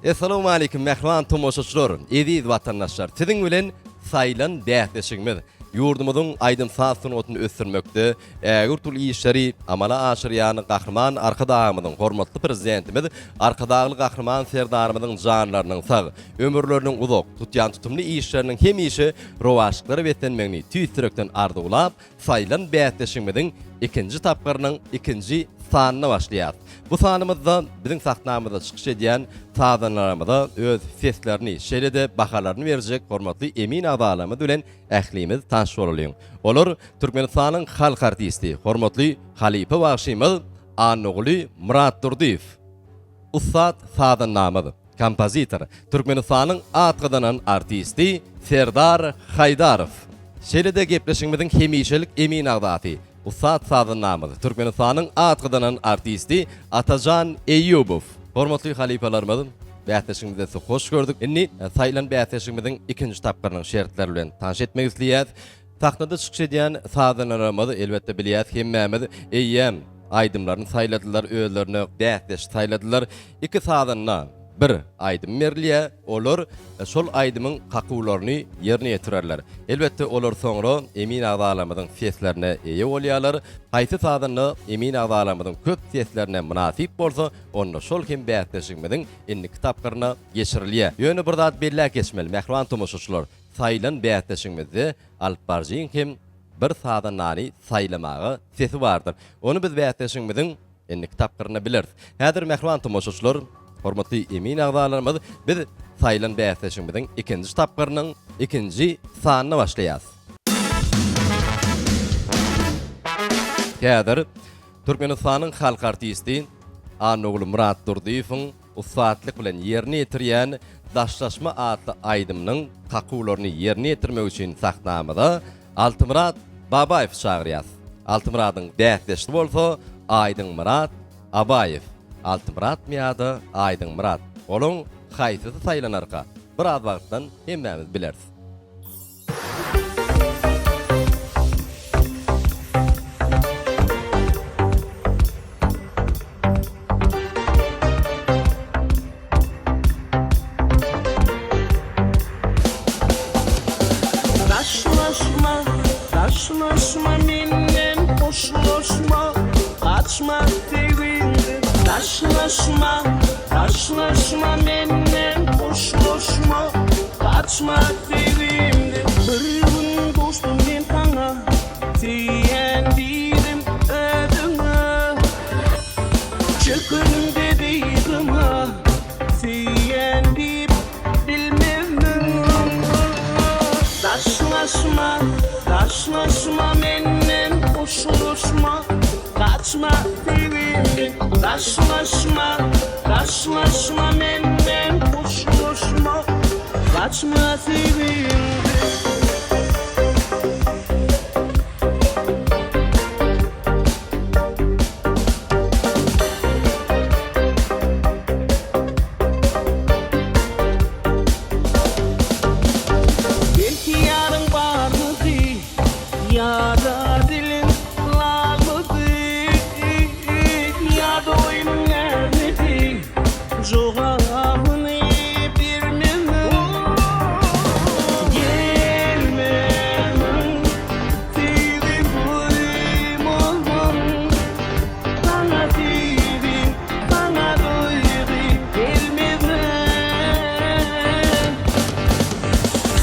Essalawmaleýkim mähriban tomaşaçylar, eziz watandaşlar! Siziň bilen saýlan bäsleşigimiz ýurdumyzyň aýdym-saz sungatyny ösdürmekde ägirt uly işleri amala aşyrýan Gahryman Arkadagymyzyň, hormatly Prezidentimiz Arkadagly Gahryman Serdarymyzyň janlarynyň sag, ömürleriniň uzak, tutýan tutumly işleriniň hemişe rowaçlyklara beslenmegini tüýs ýürekden arzuwlap, saýlan bäsleşigimiziň ikinji tapgyrynyň ikinji sanyna başlaýarys. Bu sanymyzda biziň sahnamyzda çykyş edýän sazandalarymyza öz seslerini, şeýle-de bahalaryny berjek hormatly emin agzalarymyz bilen ählimiz tanyş bolalyň. Olar Türkmenistanyň halk artisti, hormatly halypa bagşymyz Annaguly Myratdurdyýew, ussat sazandamyz, Kompozitor, Türkmenistanyň at gazanan artisti Serdar Haýdarow. Şeýle-de gepleşigimiziň hemişelik emin agzasy, ussat sazandamyz, Türkmenistanyň at gazanan artisti Atajan Eýýubow. Hormatly halypalarymyz, bäsleşigimizde sizi hoş gördük. Indi saýlan bäsleşigimiziň ikinji tapgyrynyň şertleri bilen tanyş etmek isleýäs. Sahnada çykyş edýän sazandalarymyz, elbetde bilýäs hemmämiz, eýýäm aýdymlaryny saýladylar, özlerine bäsdeş saýladylar. Iki sazanda bir aýdym berilýär, olar şol aýdymyň kakuwlaryny ýerine ýetirerler. Elbetde, olar soňra emin agzalarymyzyň seslerine eýe bolýarlar. Haýsy sazanda emin agzalarymyzyň köp seslerine mynasyp bolsa, onda şol hem bäsleşigimiziň indiki tapgyryna geçirilýär. Ýöne bir zat belläp geçmeli, mähriban tomaşaçylar, saýlan bäsleşigimizde alypbaryjyň hem bir sazandany saýlamaga sesi bardyr. Ony biz bäsleşigimiziň Indiki tapgyrynda bileris. Häzir mähriban tomaşaçylar, hormatly emin agzalarymyz, biz saýlan bäsleşigimiziň ikinji tapgyrynyň ikinji sanyna başlaýarys. Häzir Türkmenistanyň halk artisti Annaguly Myratdurdyýewiň ussatlyk bilen ýerine ýetirýän Daşlaşma atly aýdymynyň kakuwlaryny ýerine ýetirmek üçin sahnamyza Altymyrat Babaýewi çagyrýas. Altymyradyň bäsdeşi bolsa Aýdyňmyrat Abaýew. Altymyratmy ýa-da Aýdyňmyrat? Olaň haýsysy saýlanarka? Biraz wagtdan hemmämiz bileris. Daşlaşma, daşlaşma menden hoşlaşma, Gaçma söýgimden. Daşlaşma, daşlaşma menden hoşlaşma, Gaçma söýgimden. Bir gün duşdum men saňa, Söýýän diýdim özüňe. Çökeniňde dyzyma, Söýýän diýip bilmezmiň? Daşlaşma, daşlaşma menden hoşlaşma, Gaçma söýgimden. Daşlaşma, daşlaşma menden hoşlaşma, Gaçma söýgimden. Belki ýaryň barmydy, ýa-da diliň lalmydy, ýa-da oýnuň ärmidi, jogabyny bermezmiň? Gelmezmiň? Söýgi goýmazmyň? Saňa söýgi, saňa duýgy gelmezmi?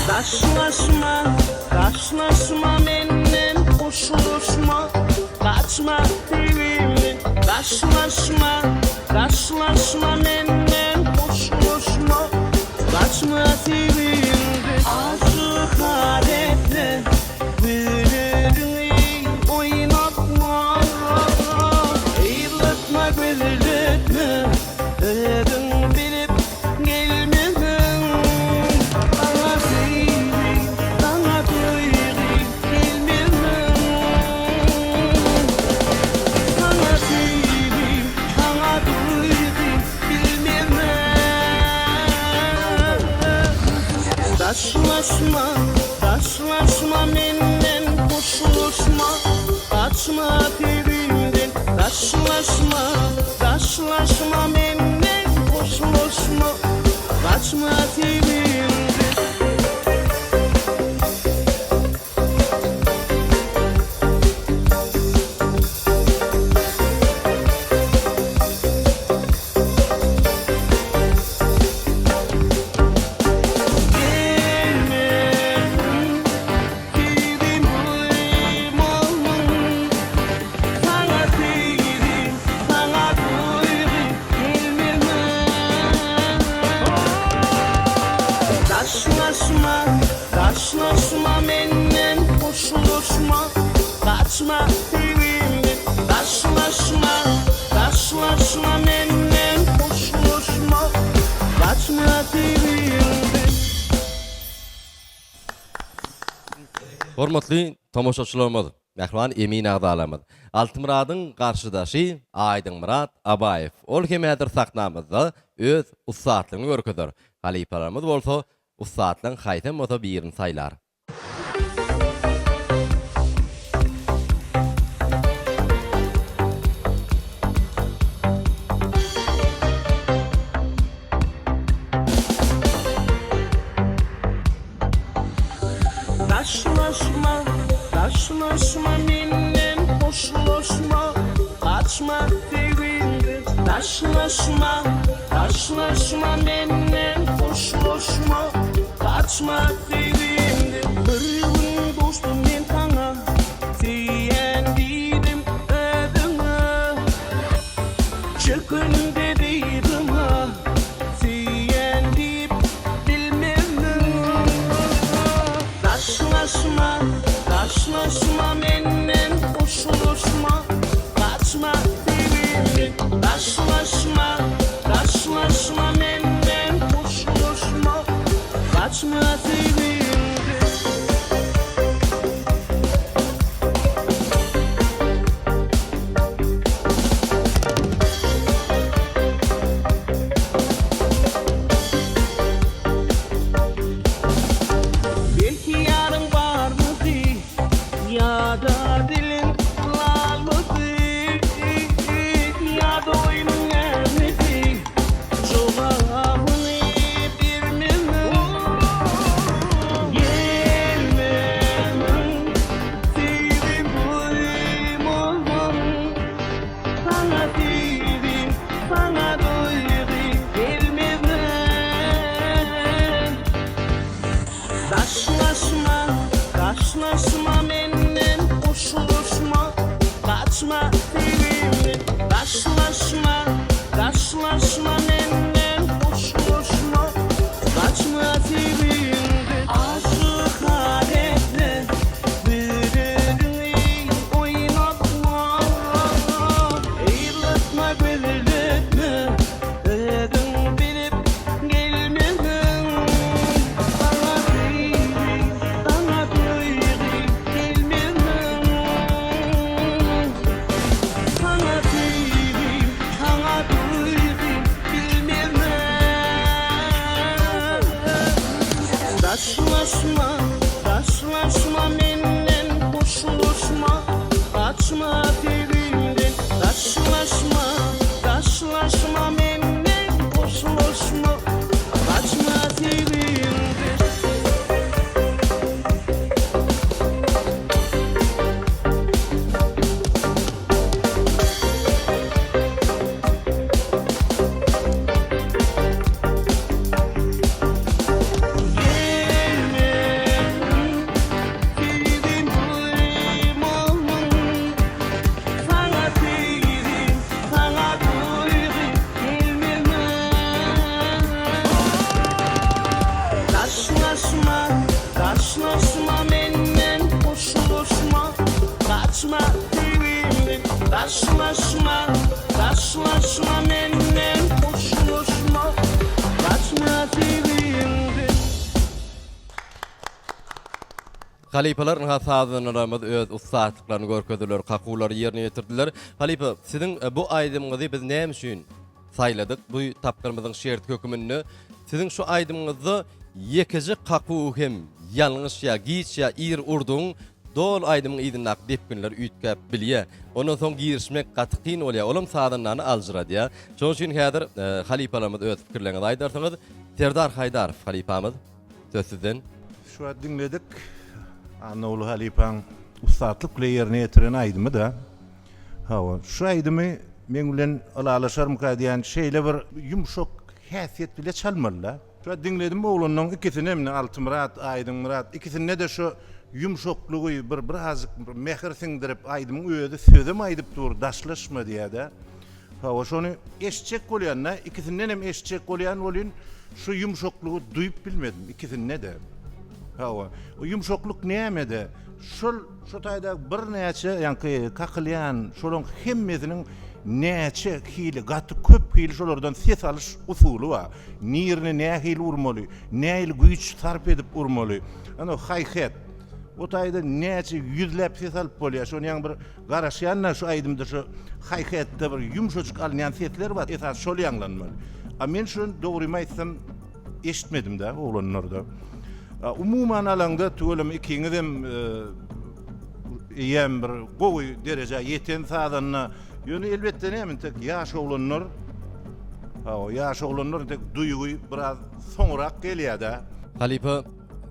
Daşlaşma, daşlaşma menden hoşlaşma, Gaçma söýgimden. Daşlaşma, daşlaşma menden hoşlaşma, Gaçma söýgimden. Aşyk adetle Güleriňi oýnatma, Yzlatma, gözletme, Özüň bilip gelmezmiň? Saňa söýgi, saňa duýgy gelmezmiň? Saňa söýgi, saňa duýgy bilmezmiň? Daşlaşma, daşlaşma menden hoşlaşma, Gaçma söýgimden. Daşlaşma, daşlaşma menden hoşlaşma. Gaçma söýgimden. Gelmedim, söýgim duýmalyň. Saňa söýgi, saňa duýgy gelmezmi? Daşlaşma, daşlaşma menden hoşlaşma, Gaçma söýgimden. Daşlaşma, daşlaşma menden hoşlaşma, Gaçma söýgimden. Hormatly tomaşaçylarymyz, mähriban emin agzalarymyz! Altymyradyň garşydaşy Aýdyňmyrat Abaýew. Ol hem häzir sahnamyzda öz ussatlygyny görkezer. Halypalarymyz bolsa ussatlaryň haýsam bolsa birini saýlar. Daşlaşma, daşlaşma menden hoşlaşma, Gaçma söýgimden. Daşlaşma, daşlaşma menden hoşlaşma, Gaçma söýgimden. Bir gün duşdum men saňa, Söýýän diýdim özüňe. Çökende dyzyma, Söýýän diýip bilmezmiň? Daşlaşma, daşlaşma menden hoşlaşma, Gaçma söýgimden. Daşlaşma, daşlaşma menden hoşlaşma, Gaçma söýgimden. Belki ýaryň barmydy, Ýa-da diliň lalmydy, Ýa-da oýnuň ärmidi, Jogabyny bermezmiň? Gelmezmiň? Söýgim duýmazmyň? Saňa söýgi, saňa duýgy gelmezmi? Daşlaşma, daşlaşma menden hoşlaşma, Gaçma söýgimden. Daşlaşma, daşlaşma menden hoşlaşma, Gaçma söýgimden. Aşyk adetde bir-biriňi oýnatma, Yzlatma, gözletme, özüň bilip gelmezmiň? Saňa söýgi, saňa duýgy gelmezmiň? Saňa söýgi, saňa duýgy bilmezmiň? Daşlaşma, daşlaşma menden hoşlaşma, Gaçma söýgimden. Daşlaşma, daşlaşma menden hoşlaşma, Gaçma söýgimden. Gelmedin, söýgim duýmalyň. Saňa söýgi, saňa duýgy gelmezmi? Daşlaşma, daşlaşma menden hoşlaşma, Gaçma söýgimden. Daşlaşma, daşlaşma menden hoşlaşma, Gaçma söýgimden. Halypalar ynha sazandalarymyz öz ussatlyklaryny görkezdiler, kakuwlary ýerine ýetirdiler. Halypa, siziň bu aýdymyňyzy biz näme üçin saýladyk? Bu tapgyrymyzyň şerti höküminde siziň şu aýdymyňyzda ýekeje kakuw hem ýalňyş ýa giç ýa ir urdugyň doly aýdymyň yzyndaky depginler üýtgäp bilýär. Ondan soň girişmek gaty kyn bolýar. Olam sazandany aljyradýar. Şonuň üçin häzir halypalarymyz öz pikirleriňizi aýdarsyňyz. Serdar Haýdarow halypamyz, söz sizden. Şu wagt diňledik Annaguly halypaň ussatlyk bilen ýerine ýetiren aýdymy-da. Hawa, şu aýdymy meň bilen ylalaşarmyka diýýän şeýle bir ýumşak häsiýet bile çalmaly-da. Şu wagt diňledim oglanlaryň ikisinem indi Altymyrat, Aýdyňmyrat ikisinde-de şu ýumşaklygy bir birazjyk bir mähir siňdirip aýdymyň özi sözem aýdyp dur daşlaşma diýýä-de. Hawa şony eşitjek bolýan-da ikisindenem eşitjek bolýan welin şu ýumşaklygy duýup bilmedim ikisinde-de. Hawa o ýumşaklyk nämede şol Şu taýda birnäçe ýaňky kakylýan şolaň hemmesiniň näçe hili, gaty köp hili şolardan ses alyş usuly bar. Nirini nähili urmaly, nähili güýç sarp edip urmaly. Ana hi-hat. O taýda näçe ýüzläp ses alyp bolýar. Şony ýaňy bir garaşýan-da şu aýdymda şu hi-hatda bir ýumşajyk alynýan sesler bar. Esasy şol ýaňlanmaly. A men şony dogrymy aýtsam Eşitmedim-dä oglanlarda. Umuman alaňda tüweleme ikiňizem eýýäm bir gowy derejä ýeten sazanda. Ýöne elbetde näme entek ýaş oglanlar hawa ýaş oglanlar entek duýgy biraz soňurak gelýär-dä. Halypa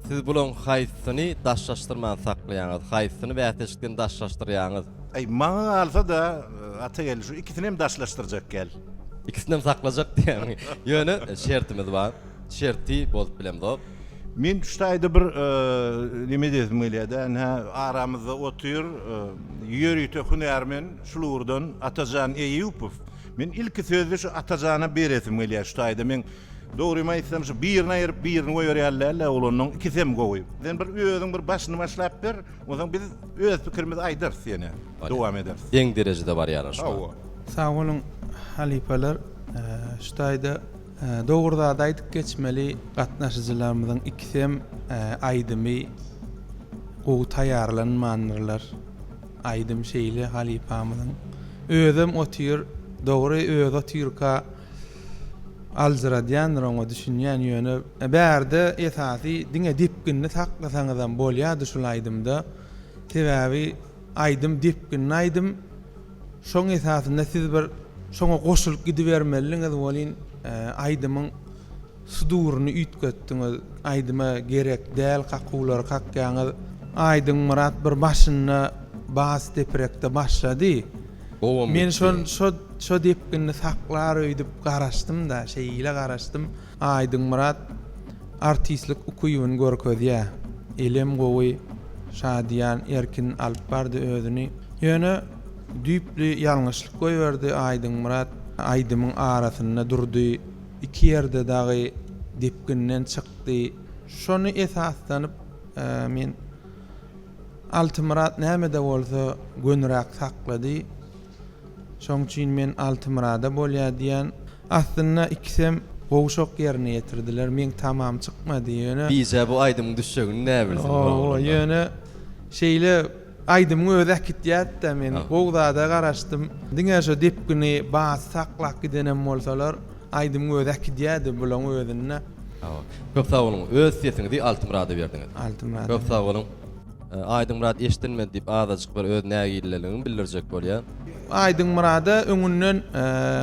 siz bulaň haýsysyny daşlaşdyrman saklaýaňyz, haýsysyny bäsleşikden daşlaşdyrýaňyz? Aý maňa galsa-da Atageldi şu ikisinem daşlaşdyrjak gel. Ikisinem saklajak diýýäňmi? Ýöne şertimiz bar. Şerti bozup bilemzok. Men şu taýda bir neme diýesim gelýär-de, ynha aramyzda otyr ýörite hünärmen şul ugurdan Atajan Eýýupow. Men ilki sözi şu Atajana beresim gelýär şu taýda. Men dogrymy aýtsam şu birini aýyryp birini goýar ýaly däl-de oglanlaň ikisem gowy. Sen bir özüň bir başyny başlap ber, onsoň biz öz pikirimizi aýdarys ýene. Dowam ederis. Deň derejede barýarlar şu wagt. Sag boluň halypalar. Şu taýda dogry zady aýdyp geçmeli gatnaşyjylarymyzyň ikisem aýdymy gowy taýýarlanmandyrlar. Aýdym şeýle halypamyzyň özem otyr dogry özi otyrka aljyradýandyr oňa düşünýän ýöne bärde esasy diňe depginini saklasaňyzam bolýady şul aýdymda. Sebäbi aýdym depginli aýdym. Şoň esasynda siz bir şoňa goşulyp gidibermelidiňiz welin aýdymyň suduryny üýtgetdiňiz. Aýdyma gerek däl kakuwlary kakýaňyz. Aýdyňmyrat bir başynda bas depirekde başlady. Gowam Men gitdi. şol şo şo depginini saklar öýdüp garaşdym-da, şeýle garaşdym. Aýdyňmyrat artistlik ukybyny görkezýär. Elem gowy, şadyýan, erkin alyp bardy özüni. Ýöne düýpli ýalňyşlyk goýberdi Aýdyňmyrat aýdymyň arasynda durdy, iki ýerde dagy depginden çykdy. Şony esaslanyp men Altymyrat näme-de bolsa gönüräk saklady. Şoň üçin men Altymyrada bolýa diýän. Aslynda ikisem gowşak ýerine ýetirdiler. Meň tamam çykmady ýöne. Bijä bu aýdymyň düşjegini näbilsin bu oglanlar. Ýöne şeýle aýdymyň özi äkitýätdä men gowy zada garaşdym. Diňe şo depgini basy saklap gidenem bolsalar aýdymyň özi äkidýädi bulaň özünde. Köp sag boluň öz sesiňizi Altymyrada berdiňiz. Altymyrada. Köp sag boluň. Aýdyňmyrat eşdilmedi diýip azajyk bir öz nägileligiňi bildirjek bolýar. Aýdyňmyrada öňünden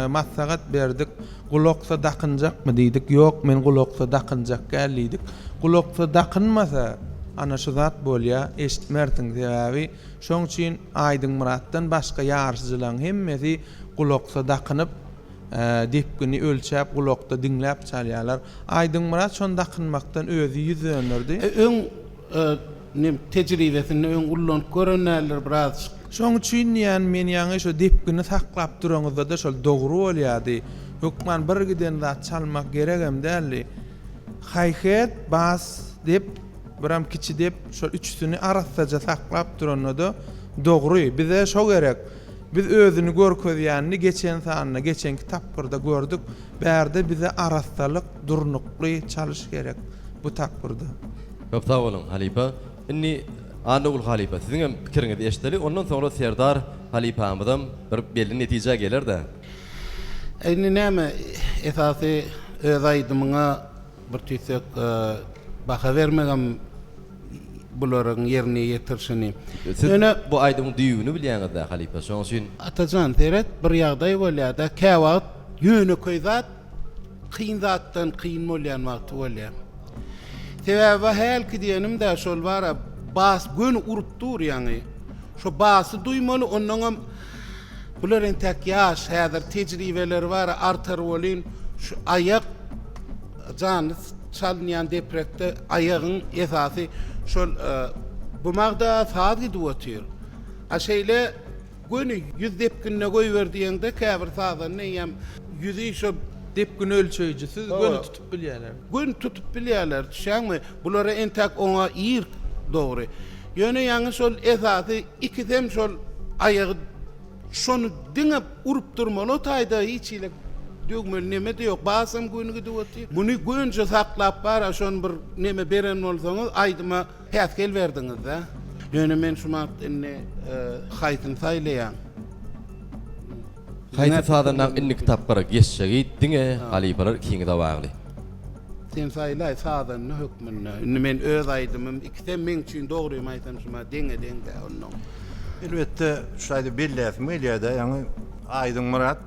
maslahat berdik. Gulaksa dakynjakmy diýdik. Ýok men gulaksa dakynjak däl diýdik. Gulaksa dakynmasa ana şu zat bolýar eşitmersiň sebäbi şoň üçin Aýdyňmyratdan başga ýaryşyjylaň hemmesi gulaksa dakynyp depgini ölçäp gulakda diňläp çalýarlar. Aýdyňmyrat şony dakynmakdan özi ýüz dönderdi. Öň Nem tejribesinde öň ullanyp gören däldir birazjyk. Şoň üçin diýýän men ýaňy şo depgini saklap duraňyzda-da şol dogry bolýardy. Hökman bir giden zat çalmak geregem däldi. Hi-hat, bas, dep, biram kiçi dep şol üçüsini arassaja saklap duranda-da dogry. Bize şo gerek. Biz özüni görkezýänini geçen sanda, geçenki tapgyrda gördük. Bärde bize arassalyk, durnukly çalyş gerek bu tapgyrda. Köp sag boluň halypa. Indi Annagul halypa siziňem pikiriňizi eşideli ondan soňra Serdar halypamyzam bir belli netijä gelerde. Indi näme esasy öz aýdymyňa bir tüýsek baha bermegem bularyň ýerine ýetirişini. Siz bu aýdymyň düýbüni bilýäňizdä halypa şoň üçin. Atajan seret bir ýagdaý bolýada käwagt ýönekeý zat. kyn zatdan kyn bolýan wagty bolýar. Sebäbi hälki diýenim-dä şol bar-a bas göni urup dur ýaňy. Şo basy duýmaly onnoňam bular entäk ýaş häzir tejribeleri bar artar welin şu aýak janly çalynýan deprekde aýagyň esasy şol bu magda saz gidip otyr. A şeýle Göni ýüz depginine goýber diýeňde käbir sazanda eýýäm ýüzi şo. Depgin ölçeýjisiz göni tutup bilýärler. Göni tutup bilýärler, düşýäňmi? Bulara entäk oňa ir dogry. Ýöne ýaňy şol esasy ikisem şol aýagy şony diňe urup durmaly o taýda hiç hili döwmeli neme-de ýok. Basam göni gidip otyr. Muny gönje saklap bar-a şony bir neme beren bolsaňyz aýdyma Päsgel berdiňiz-dä. Ýöne men şu wagt indi haýsyny saýlaýan? Haýsy sazandaň indiki tapgyra geçjegi diňe halypalar ikiňize bagly. Sen saýlaý sazanda hökmünde. Indi men öz aýdymym ikisem meň üçin dogrymy aýtsam şu wagt deňe-deň-dä onnoň. Elbetde şu aýdy belläsim gelýär-dä ýaňy Aýdyň Myrat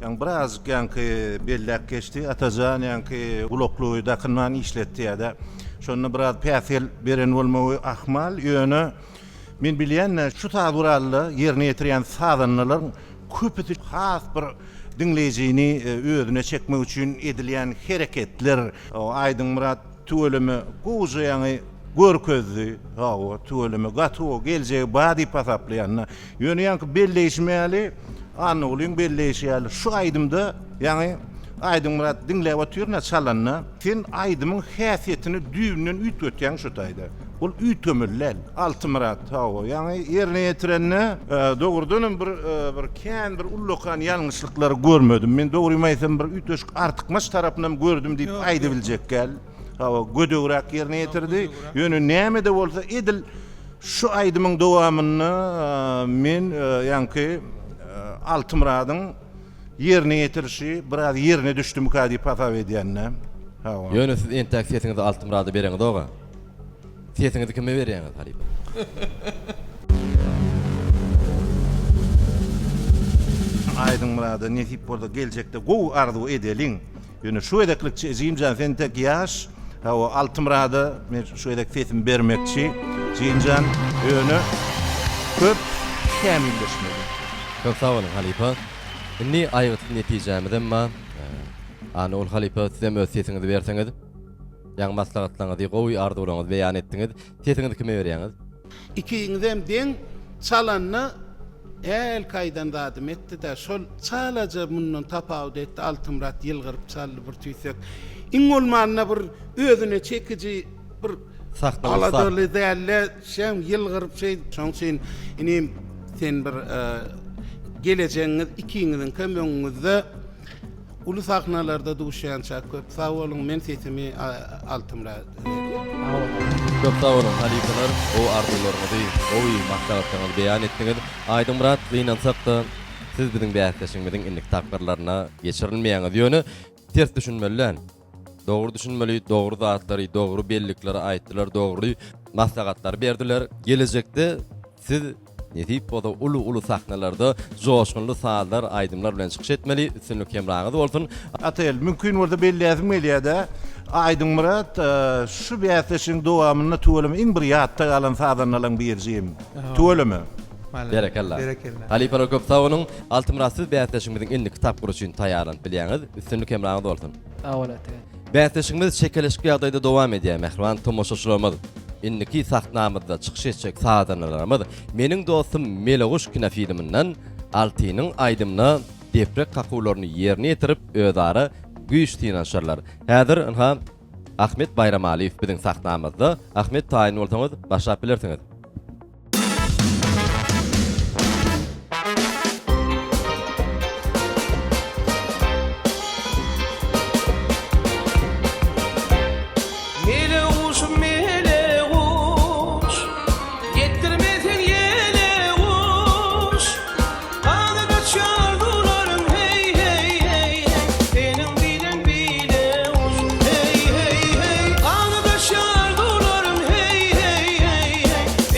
Ýaňy birazjyk ýaňky belläp geçdi. Atajan ýaňky gulaklygy dakynman işletdi-ä-dä. Şonda biraz päsgel beren bolmagy ahmal. Ýöne men bilýän-dä, şu saz guralda ýerine ýetirýän sazandalaryň köpüsi has bir diňleýjini özüne çekmek üçin edilýän hereketler. Aýdyňmyrat tüweleme gowuja ýaňy görkezdi. Hawa, tüweleme gaty gowy, geljegi bar diýip hasaplaýan-da. Ýöne ýaňky belleýşim ýaly, Annagulyň belleýşi ýaly, şu aýdymda ýaňy Aýdyňmyrat diňläp otyryn-a çalanda, sen aýdymyň häsiýetini düýbünden üýtgetýäň şu taýda. Ol üýtgemeli däl. Altymyrat, hawa, ýaňy ýerine ýetirende, dogrudanam bir bir kän bir ullakan ýalňyşlyklary görmedim. Men dogrymy aýtsam bir üýtgeşik artykmaç tarapynam gördüm diýip aýdybiljek däl. Hawa, gödegräk ýerine ýetirdi. Ýöne näme-de bolsa edil şu aýdymyň dowamynda men ýaňky Altymyradyň ýerine ýetirişi biraz ýerine düşdümika diýip hasap edýän-dä. Hawa. Ýöne siz entäk sesiňizi Altymyrada bereňizog-a. Sesiňizi kime berýäňiz halypa? Aýdyňmyrada nesip bolsa geljekde gowy arzuw edeliň. Ýöne şu gezeklikçe Ejimjan sen tek ýaş. Hawa Altymyrada men şu gezek sesimi bermekçi Jimjan ýöne köp kämilleşmeli. Köp sag boluň halypa. Indi aýgytly netijämizem bar. Annaguly halypa sizem öz sesiňizi berseňiz. Ýaňy maslahatlaryňyzy, gowy arzuwlaryňyzy beýan etdiňiz. Sesiňizi kime berýäňiz? Ikiňizem deň çalanda hälki aýdan zadymy etdi-dä, şol çalaja mundan tapawut etdi, Altymyrat ýylgyryp çaldy bir tüýsek. Iň bolmanda bir özüne çekiji bir Sahna ussat. aladaly däl-de, şeň ýylgyryp şeý. Şoň üçin inim sen bir gelejegiňiz ikiňiziňkem öňüňizde. Uly sahnalarda duşýança köp sag boluň men sesimi Altymyrat berýän. Köp sag boluň halypalar gowy arzuwlaryňyzy gowy maslahatlaryňyzy beýan etdiňiz. Aýdyňmyrat gynansakda siz biziň bäsleşigimiziň indiki tapgyrlaryna geçirilmeýäňiz ýöne ters düşünmeli däl. Dogry düşünmeli dogry zatlary dogry bellikleri aýtdylar dogry maslahatlary berdiler. Gelejekde siz Nesip bolsa uly-uly sahnalarda joşgunly sazlar, aýdymlar bilen çykyş etmeli. Üstünlik hemraňyz bolsun. Atael, mümkin bolsa belläsim gelýär-dä, Aýdyňmyrat şu bäsleşigiň dowamynda tüweleme iň bir ýatda galan sazandalaň birijim. Tüweleme. Berekella. Halypalar köp sag boluň. Altymyrat siz bäsleşigimiziň indiki tapgyry üçin taýýarlanyp bilýäňiz. Üstünlik hemraňyz bolsun. Sag bol Atael. Bäsleşigimiz çekeleşikli ýagdaýda dowam edýär mähriban tomaşaçylarymyz. Indiki sahnamyzda çykyş etjek sazandalarymyz Meniň dostum Meleguş kinofilminden Altynyň aýdymyna deprek kakuwlaryny ýerine ýetirip özara güýç synanyşarlar. Häzir ynha Ahmet Baýramalyýew biziň sahnamyzda. Ahmet taýyn bolsaňyz başlap bilersiňiz. Mele guş, mele guş, Ýetdirme sen ýele guş. Gany gaçýar dularyň, heý, heý, heý, heý, Seniň bilen bile guş, heý, heý, heý. Gany gaçýar dularyň, heý, heý, heý, heý.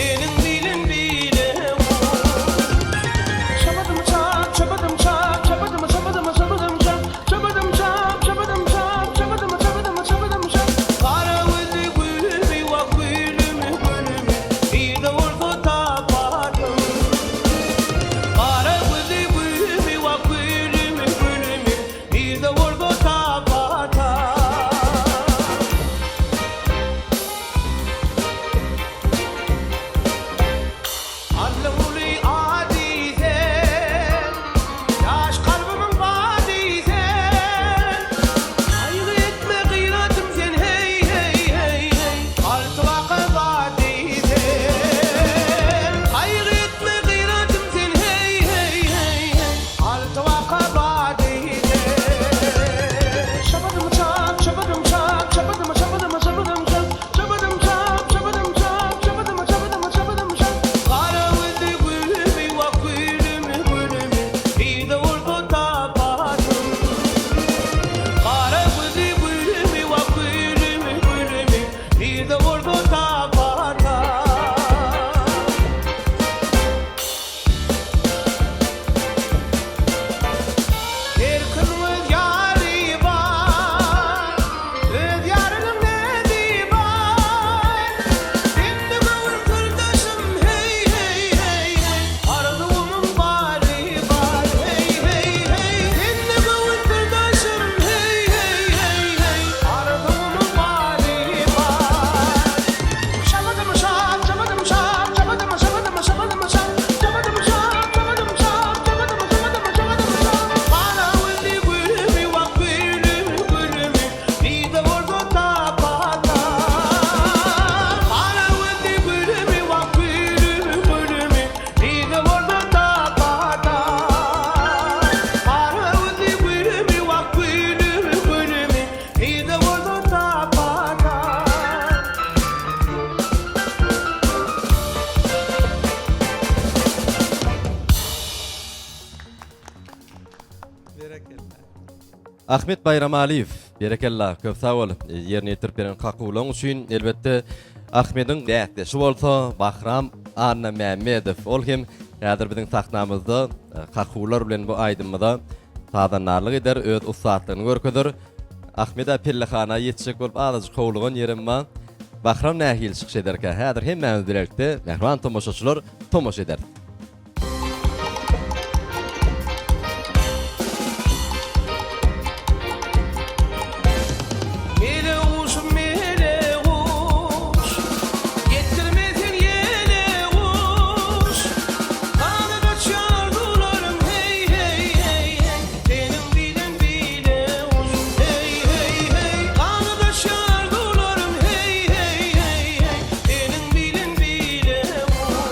Ahmet Baýramalyýew, berekella, köp sag bol, ýerine ýetirip beren kakuwlaň üçin. Elbetde, Ahmediň bäsdeşi bolsa Bahram Annamämmedow. Ol hem häzir biziň sahnamyzda kakuwlar bilen bu aýdymymyza sazandarlyk eder, öz ussatlygyny görkezer. Ahmed-ä pellehana ýetjek bolup azajyk howlugan ýerem bar. Bahram nähili çykyş ederkä? Häzir hemmämiz bilelikde, mähriban tomaşaçylar, tomaşa ederis. Mele guşum mele guş Ýetdirme sen ýele guş Ganat açýar dularym heý heý heý heý Seniň bilen bile guş heý heý heý Ganat açýar dularym heý heý heý heý Seniň bilen bile guş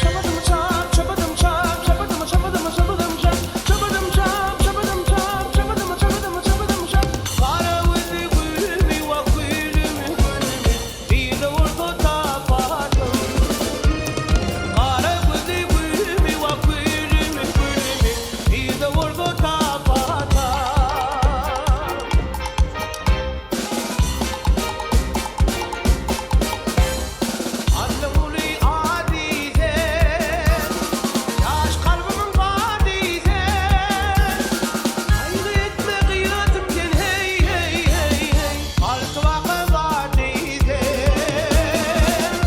Şapadym çap çapadym çap Şapadym şapadym şapadym çap Çapadym çap çapadym çap Çapadym çapadym çapadym çap Gara gözli gülümi wah gülümi gülümi Nirde bolsa taparyn Gara gözli gülümi wah gülümi gülümi Nirde bolsa taparyn Allyguly a diýseň, Ýaş kalbymyň bar diýseň, Gaýgy etme gyratym sen heý heý heý heý, Alty waka bar diýseň.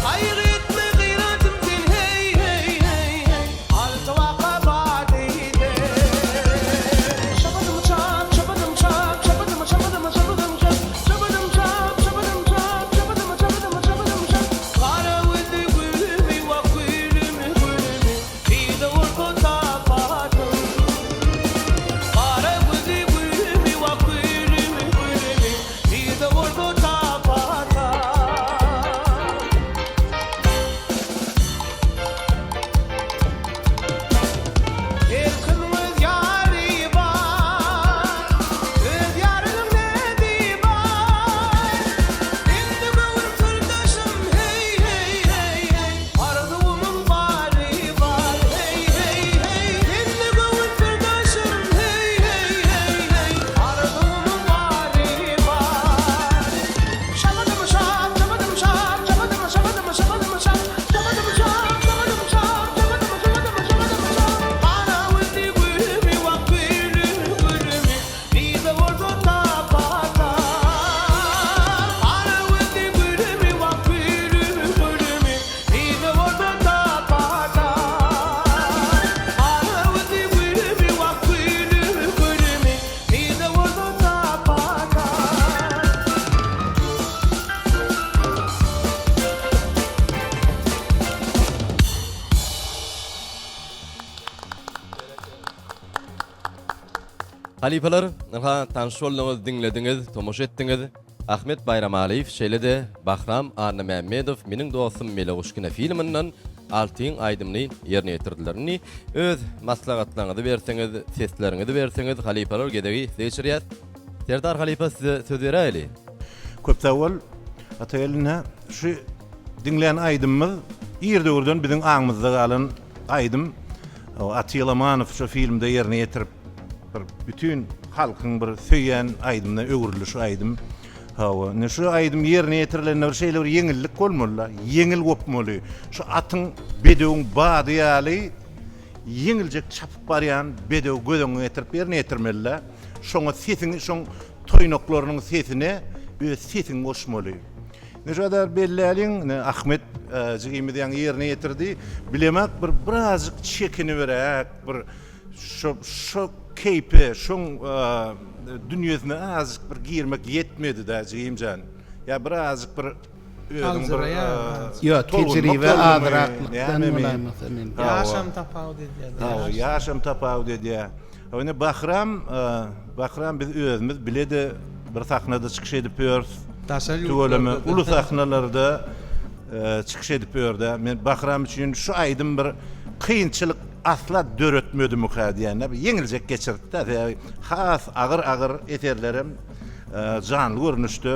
Gaýgy etme gyratym sen heý heý heý heý, Alty waka bar diýseň. Şapadym çap, şapadym çap, şapadym şapadym şapadym çap, Şapadym çap, şapadym çap, şapadym şapadym şapadym çap, Gara gözli gülümi, wah gülümi, gülümi, Nirde bolsa taparyn. Gara gözli gülümi, wah gülümi, gülümi, Nirde bolsa taparyn. Her kimiň öz ýary bar, Öz ýarynyň näzi bar. Indi göwün syrdaşym, heý, heý, heý, heý, Arzuwymyň bary bar, heý, heý, heý. Indi göwün syrdaşym, heý, heý, heý, heý, Arzuwymyň bary bar. Şamadym şap, şamadym şap, şamadym, şamadym, şamadym şap, şamadym şap, şamadym şap, şamadym, şamadym, şamadym şap. Gara gözli gülümi, wah gülümi, gülümi, nirde bolsa taparlar. Gara gözli gülümi, wah gülümi, gülümi, nirde bolsa taparlar. Gara gözli gülümi, wah gülümi, gülümi, nirde bolsa taparlar. Halypalar, ynha tanyş bolduňyz, diňlediňiz, tomaşa etdiňiz. Ahmet Baýramalyýew şeýle-de Bahram Annamämmedow Meniň dostum Meleguş kinofilminden Altyň aýdymyny ýerine ýetirdiler. Indi öz maslahatlaryňyzy berseňiz, sesleriňizi berseňiz, halypalar gezegi size geçirýäs. Serdar halypa size söz beräýeli. Köp sag bol Atageldi ine şu diňlän aýdymymyz ir döwürden biziň aňymyzda galan aýdym Aty Ýelamanow şu filmde ýerine ýetirip bir bütin halkyň bir söýýän aýdymyna öwrüldi şu aýdym. Hawa, ine şu aýdym ýerine ýetirilende bir şeýle bir ýeňillik bolmaly-da, ýeňil gopmaly. Şu atyň, bedewiň bady ýaly ýeňiljek çapyp barýan bedewi göz öňüňe getirip ýerine ýetirmeli-de. Şoňa sesiňi, şoň toýnaklarynyň sesine öz sesiňi goşmaly. Ine şu adar belläliň, ine Ahmet jigimiz ýaňy ýerine ýetirdi. Bilemak bir birazjyk çekinibiräk bir Şo şo keýpe, şoň dünýesine azajyk bir girmek ýetmedi-dä jigimjan. Ýa birazajyk bir özüň bir Ýok, tejribe azraklykdan bolaýmasa men. Ýaşam tapawut edýär. Hawa, ýaşam tapawut edýär. Hawa, indi Bahram, Bahram biz özümiz bile-de bir sahnada çykyş edip ýörüs. Daşary ýurtlarda. Uly sahnalarda çykyş edip ýör-dä. Men Bahram üçin şu aýdym bir kynçylyk asla döretmedimikä diýende bir ýeňiljek geçirdi-de. Sebäbi has agyr-agyr eserlerem janly görnüşde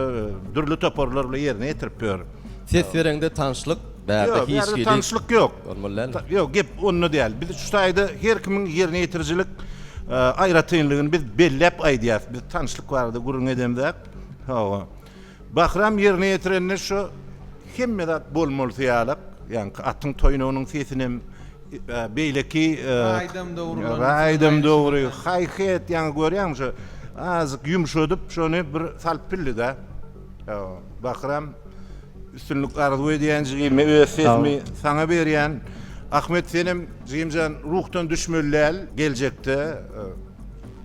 dürli toparlar bilen ýerine ýetirip ýör. Ses bereňde tanyşlyk bärde Ýok, hiç bärde hili tanyşlyk ýok. Bolmaly dälmi? Ýok, gep onda däl. Biz şu taýda her kimiň ýerine ýetirijilik. aýratynlygyny biz belläp aýdýas. Biz tanyşlyk barada gürrüň edemzok. Hawa. Bahram ýerine ýetirende şu hemme zat bolmalysy ýalak, ýaňky atyň toýnagynyň sesinem beýleki Raýdam dogry. Raýdam dogry. Haý-het ýaňy görýäňmi şu azajyk ýumşadyp şony bir salyp bildi-de. Bahram üstünlik arzuw edýän jigim, öz sesimi saňa berýän. Ahmet senem jigimjan ruhdan düşmeli däl geljekde.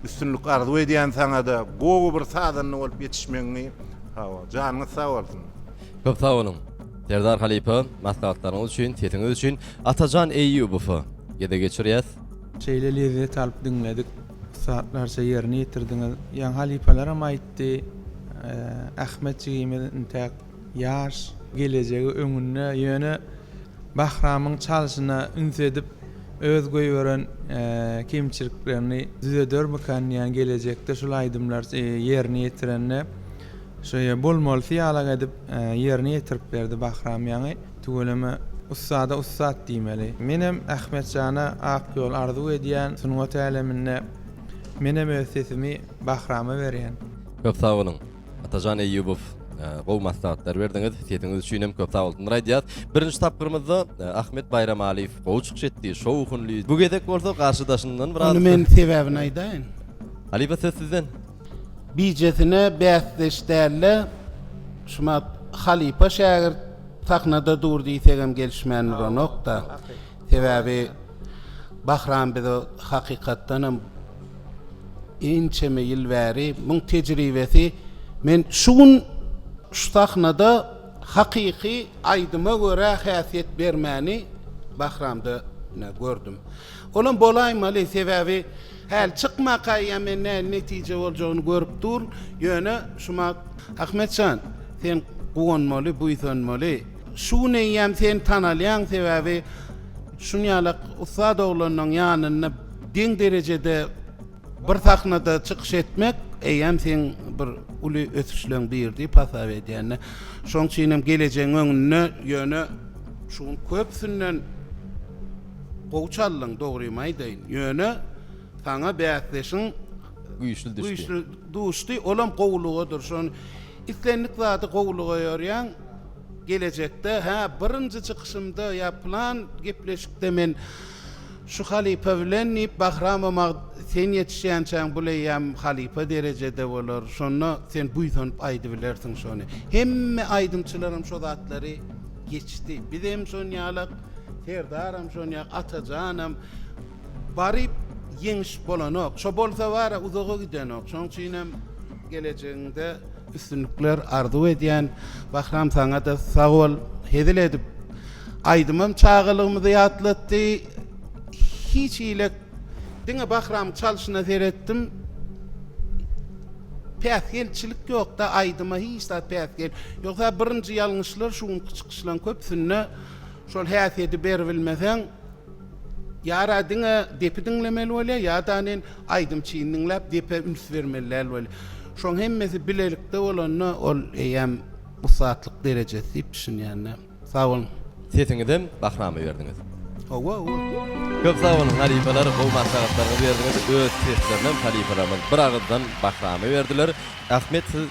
Üstünlik arzuw edýän saňada gowy bir sazanda bolup ýetişmegiňi hawa janyňyz sag bolsun. Köp sag boluň Serdar halypa maslahatlaryňyz üçin sesiňiz üçin Atajan Eýýubowa gezek geçirýäs. Şeýle lezzet alyp diňledik. Ussatlarça ýerine ýetirdiňiz. Ýaňy halypalaram aýtdy. Ahmet jigimiz intäk ýaş, gelejegi öňünde. Ýöne Bahramyň çalşyna üns edip, öz goýberen kemçiliklerini düzedermikan diýýän gelejekde şul aýdymlary ýerine ýetirende şo bolmalysy ýalak edip ýerine ýetirip berdi Bahram ýaňy tüweleme ussada ussat diýmeli. Menem Ahmetjana ak ýol arzuw edýän sungat äleminde menem öz sesimi Bahrama berýän. Köp sag boluň. Atajan Eýýubow gowy maslahatlar berdiňiz. Sesiňiz üçin hem köp sagbolsunlar aýdýas. Birinji tapgyrymyzda Ahmet Baýramalyýew gowy çykyş etdi, şowhunly. Bu gezek bolsa garşydaşyndan biraz Ony men sebäbini aýdaýyn. Halypa söz sizden. Bijesine bäsdeş dälde şumat halypa şägirt sahnada dur diýsegem gelişmän duranokda. Sebäbi Bahram bize hakykatdanam ençeme ýyl bäri muň tejribesi men şu gün şu sahnada hakyky aýdyma görä häsiýet bermäni Bahramda ine gördüm. Olam bolaýmaly sebäbi häli çykmaka ýa men nähili netije boljagyny görüp dur ýöne şumat Ahmetjan sen guwanmaly buýsanmaly şu gün eýýäm sen tanalýaň sebäbi şunýalak ussat oglanlaň ýanynda deň derejede bir sahnada çykyş etmek eýýäm seň bir uly ösüşleň biri diýip hasap edýän. Şoň üçin hem gelejegiň öňünde ýöne şu gün köpüsinden gowy çaldyň dogrymy aýdaýyn. Ýöne saňa bäsdeşiň güýçli düşdi. Güýçli duşdy, olam gowulygadyr. Şony islendik zady gowulyga ýorýaň. Gelejekde hä birinji çykyşymda ýa pylan gepleşikde men Şu halypa bilen diýip Bahrama mag sen ýetişýänçäň bul eýýäm halypa derejede bolar. Şonda sen buýsanyp aýdybilersiň şony. Hemme aýdymçylaram şo zatlary geçdi. Bizem şonýalak, Serdaram şonýak, Atajanam. Baryp ýeňiş bolanok. Şo bolsa bara uzaga gidenok. Şoň üçinem gelejegiňde üstünlikler arzuw edýän. Bahram saňada sag bol. Hezil edip Aýdymam çagalygymyzy ýatlatdy. Hiç hili diňe Bahramyň çalşyna seretdim. Päsgelçilik ýokda aýdyma hiç zat päsgel. Ýogsa birinji ýalňyşlar şu günki çykyşlaryň köpüsinde şol häsiýeti beribilmeseň ýara diňe depi diňlemeli bolýar ýa-da nen aýdymçyny diňläp depe üns bermeli däl bolýar. Şoň hemmesi bilelikde bolanda ol eýýäm ussatlyk derejesi diýip düşünýän. Sag boluň. Sesiňizem Bahrama berdiňiz. Hawa hawa. Köp sag boluň halypalar gowy maslahatlaryňyzy berdiňiz öz seslerinem halypalarymyz bir agyzdan Bahrama berdiler. Ahmet siz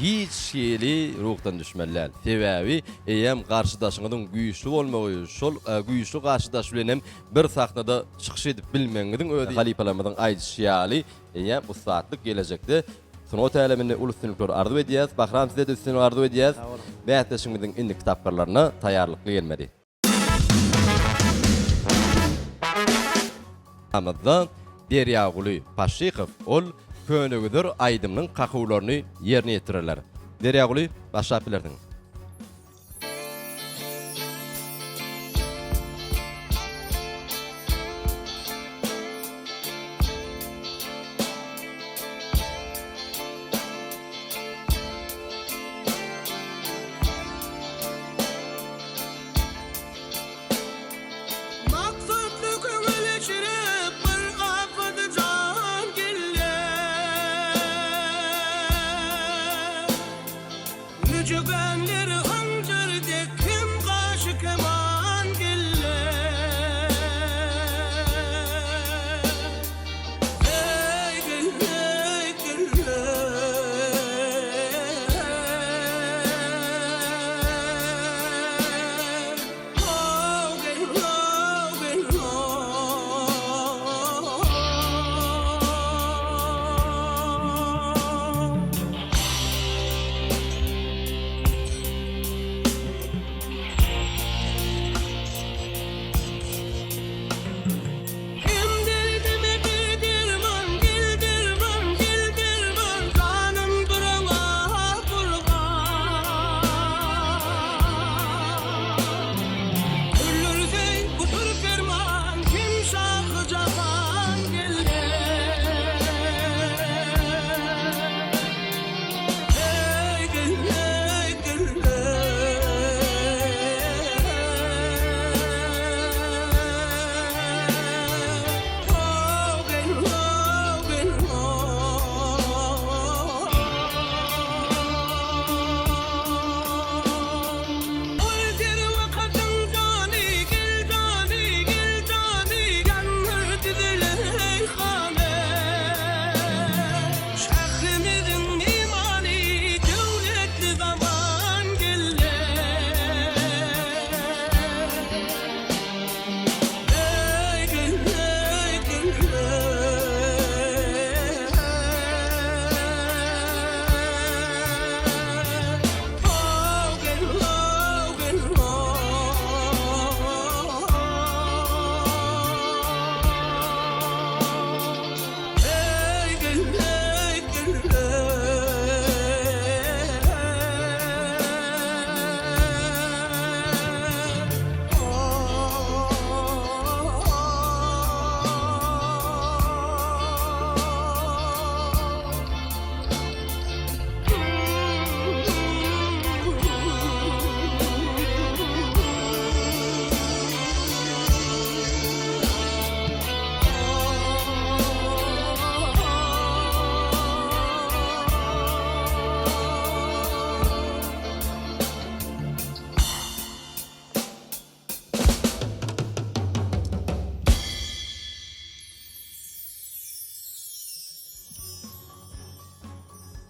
hiç hili ruhdan düşmeli däl. Sebäbi eýýäm garşydaşyňyzyň güýçli bolmagy şol güýçli garşydaş bilenem bir sahnada çykyş edip bilmegiňiziň özi halypalarymyzyň aýdyşy ýaly eýýäm ussatlyk gelejekde Sungat äleminde uly üstünlikler arzuw edýäs. Bahram size-de üstünlik arzuw edýäs. Bäsleşigimiziň indiki tapgyrlaryna taýýarlykly gelmeli. Aramyzda Derýaguly Paşşykow ol Könegüzer aýdymynyň kakuwlaryny ýerine ýetirerler. Derýaguly başlap bilersiň. Maksatly köňül eşirip bir apady jan gelýär. Müjgän.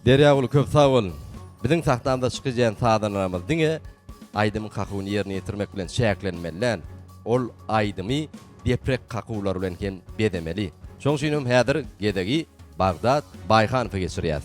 Derýaguly köp sag bol. Biziň sahnamyzda çykyş edýän sazandalarymyz diňe aýdymyň kakuwyny ýerine ýetirmek bilen çäklenmeli däl. Ol aýdymy deprek kakuwlary bilen hem bezemeli. Şoň üçin hem häzir gezegi Bagdat Baýhanowa geçirýäs.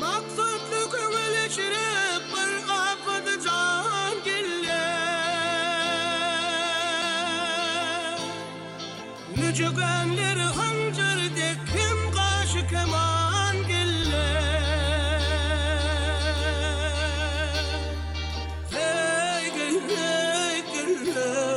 Maksatly köňül eşirip bir apady jan gelýär. Müjügenleri hanjar dek hem gaşy keman gelýär. Heý gel heý gel heý.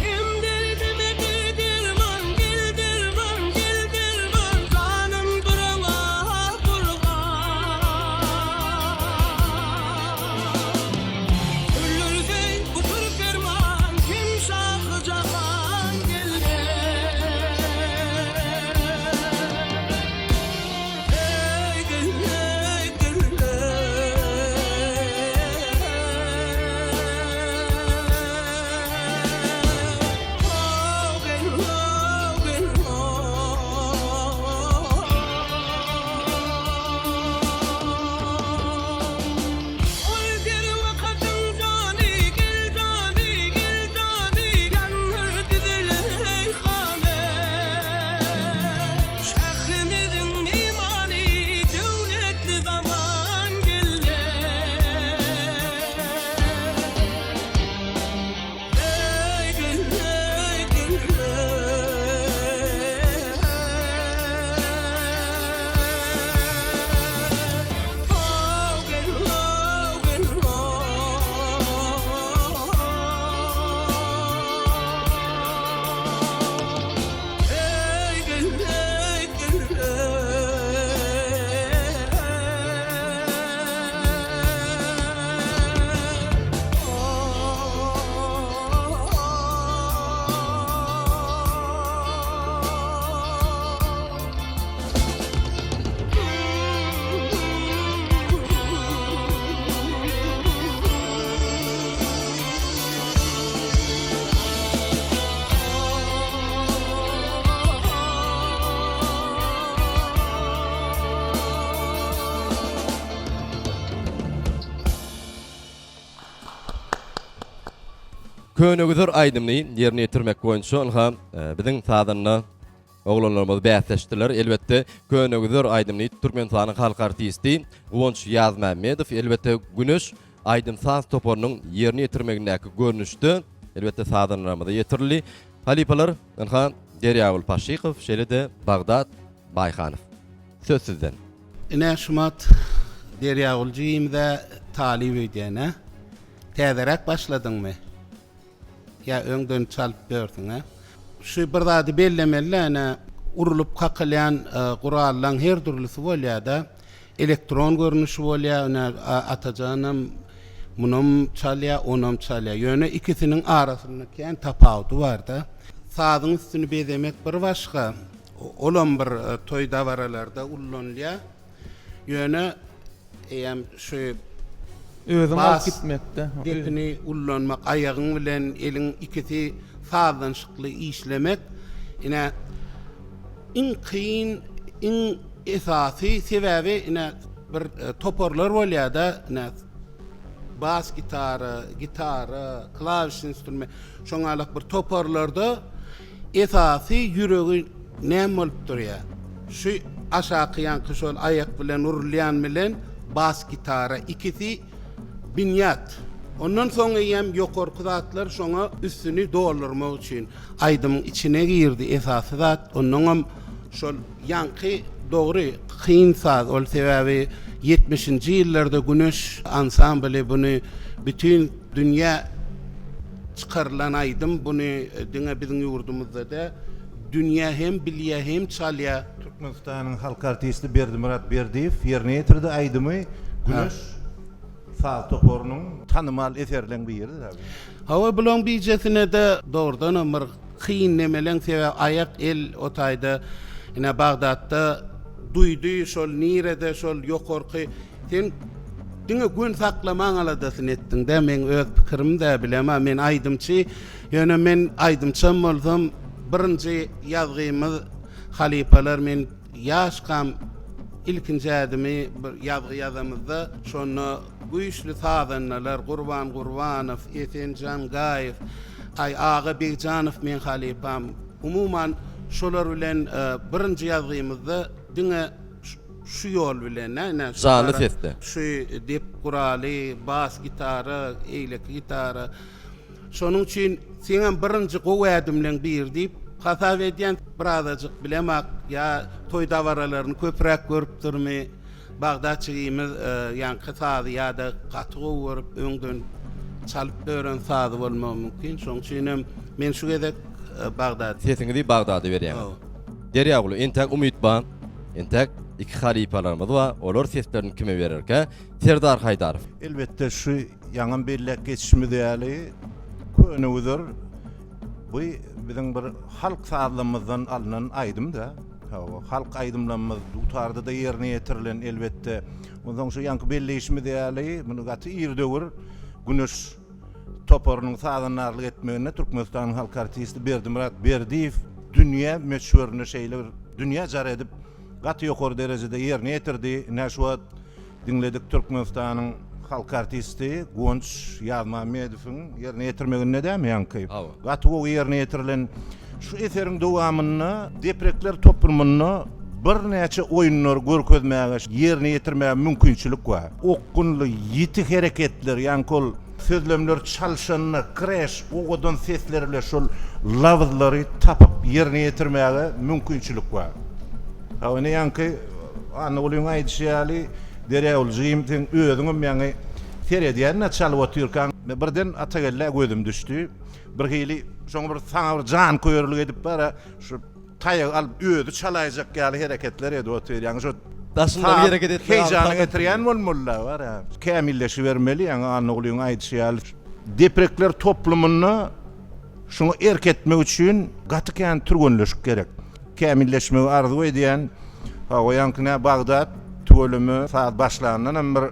Hem derdime derman gel derman gel derman Janym duraňa gurban Öldürse bu pür perman Kim şahy jahan gel Ey gel ey gel Ol derwakatyň jany, gel jany, gel jany, Ýandyr düzülen hany. Şährimiziň mimany, döwletli zaman geldi. Könegüzer aýdymyny ýerine ýetirmek boýunça ynha biziň sazanda oglanlarymyz bäsleşdiler. Elbetde, Könegüzer aýdymyny Türkmenistanyň halk artisti Guwanç Ýazmämmedow, elbetde, Güneş aýdym-saz toparynyň ýerine ýetirmegindäki görnüşde, elbetde, sazandalarymyza ýetirildi. Halypalar, ynha, Derýaguly Paşşykow, şeýle-de Bagdat Baýhanow. Söz sizden. Ine şumat Derýaguly jigimiz-ä talyp öýdýän-ä. Täzeräk başladyňmy? Ýa öňden çalyp ýörsüň-ä? Şu bir zady bellemeli-dä, ine, urlup kakylýan gurallaň her dürlüsi bolýar-da. Elektron görnüşi bolýar, ine, Atajanam munam çalýar, onam çalýar. Ýöne ikisiniň arasynda kän tapawudy bar-da. Sazyň üstüni bezemek bir başga, olam bir toý-dabaralarda ullanylýar. Ýöne eýýäm şu Özüň alyp gitmekde. Depini ullanmak, aýagyň bilen eliň ikisi sazlanyşykly işlemek ine iň kyn, iň esasy sebäbi ine bir toparlar bolýar-da, ine bas gitara, gitara, klawiş instrument, şoňalak bir toparlarda Esasy ýüregi näme bolup durýar? Şu aşaky ýaňky şol aýak bilen urulýan bilen bas gitara ikisi binýat. Ondan soň eýýäm ýokarky zatlar şoňa üstüni doldurmak üçin. Aýdymyň içine girdi esasy zat. Onnoňam şol ýaňky dogry kyn saz ol sebäbi. Ýetmişinji ýyllarda Güneş ansambly buny bütin dünýä çykarylan aýdym buny diňe biziň ýurdumyzda dä dünýä hem bilýä hem çalýa. Türkmenistanyň halk artisti Berdimyrat Berdiýew ýerine ýetirdi aýdymy Güneş saz toparynyň tanymal eserleň biri. Hawa bulaň bijesinede dogrudanam bir kyn nemeleň sebäbi aýak el o taýda ine Bagdatda duýdy şol nirede şol ýokarky sen diňe gön saklamaň aladasyny etdiňdä meň öz pikirimdä bilemä men aýdymçy ýöne men aýdymçam bolsam birinji ýazgymyz halypalar men ýaşkam ilkinji ädimi bir ýazgy ýazamyzda şonda Güýçli sazandalar Gurban Gurbanow, Esen Jangaýew, Aý aga Begjanow meň halypam. Umuman şolar bilen birinji ýazgymyzda diňe şu ýol bilen ine şu Janly sesde. Şu dep guraly, bas gitara, eýleki gitara. Şonuň üçin seňem birinji gowy ädimleň biri diýip hasap edýän. Birazajyk bilemak ýa toý dabaralaryny köpräk görüpdirmi. Bagdat jigimiz ýaňky sazy ýa-da gaty gowy görüp öňden çalyp ýören sazy bolmagy mümkin. Şoň üçin hem men şu gezek Bagdat. Sesiňizi Bagdada berýäňiz. Derýaguly, entäk umyt bar. Entäk iki halypalarymyz bar. Olar seslerini kime bererkä? Serdar Haýdarow. Elbetde şu ýaňam belläp geçişimiz ýaly Köne güzer bu biziň bir halk sazlamyzdan alnan aýdym-da. Hawa, halk aýdymlarymyz dutarda-da ýerine ýetirilen, elbetde. Onsoň şu ýaňky belleýşimiz ýaly, muny gaty ir döwür Güneş toparynyň sazandarlyk etmeginde Türkmenistanyň halk artisti Berdimyrat Berdiýew dünýä möçberinde şeýle bir dünýä jar edip, gaty ýokary derejede ýerine ýetirdi. Ine, şu wagt Diňledik Türkmenistanyň halk artisti Guwanç Ýazmammedowyň ýerine ýetirmeginde dämi ýaňky? Hawa. Gaty gowy ýerine ýetirilen şu eseriň dowamynda deprekler toplumynda birnäçe oýunlary görkezmäge, ýerine ýetirmäge mümkinçilik bar. Okgunly, ýiti hereketler, ýaňky ol sözlemler çalşanda kreş, owadan sesler bilen şol labyzlary tapyp ýerine ýetirmäge mümkinçilik bar. Hawa ine ýaňky Annagulyň aýdyşy ýaly, Derýaguly jigim, seň özüňem ýaňy seredýän-dä çalyp otyrkaň, birden Atagellä gözüm düşdi. Birhili şoňa bir saňa bir janköýerlik edip bar-a, şu taýagy alyp özi çalaýjak ýaly hereketler edip otyr. Ýaňy şo Daşyndan hereket etmek heýjana getirýän bolmaly-da bar-a. Kämilleşibermeli, ýaňy Annagulyň aýdyşy ýaly. Deprekler toplumynda şuňa erk etmek üçin gaty kän türgenleşik gerek. Kämilleşmegi arzuw edýän Hawa ýaňky nä Bagdat tüweleme saz başlandanam bir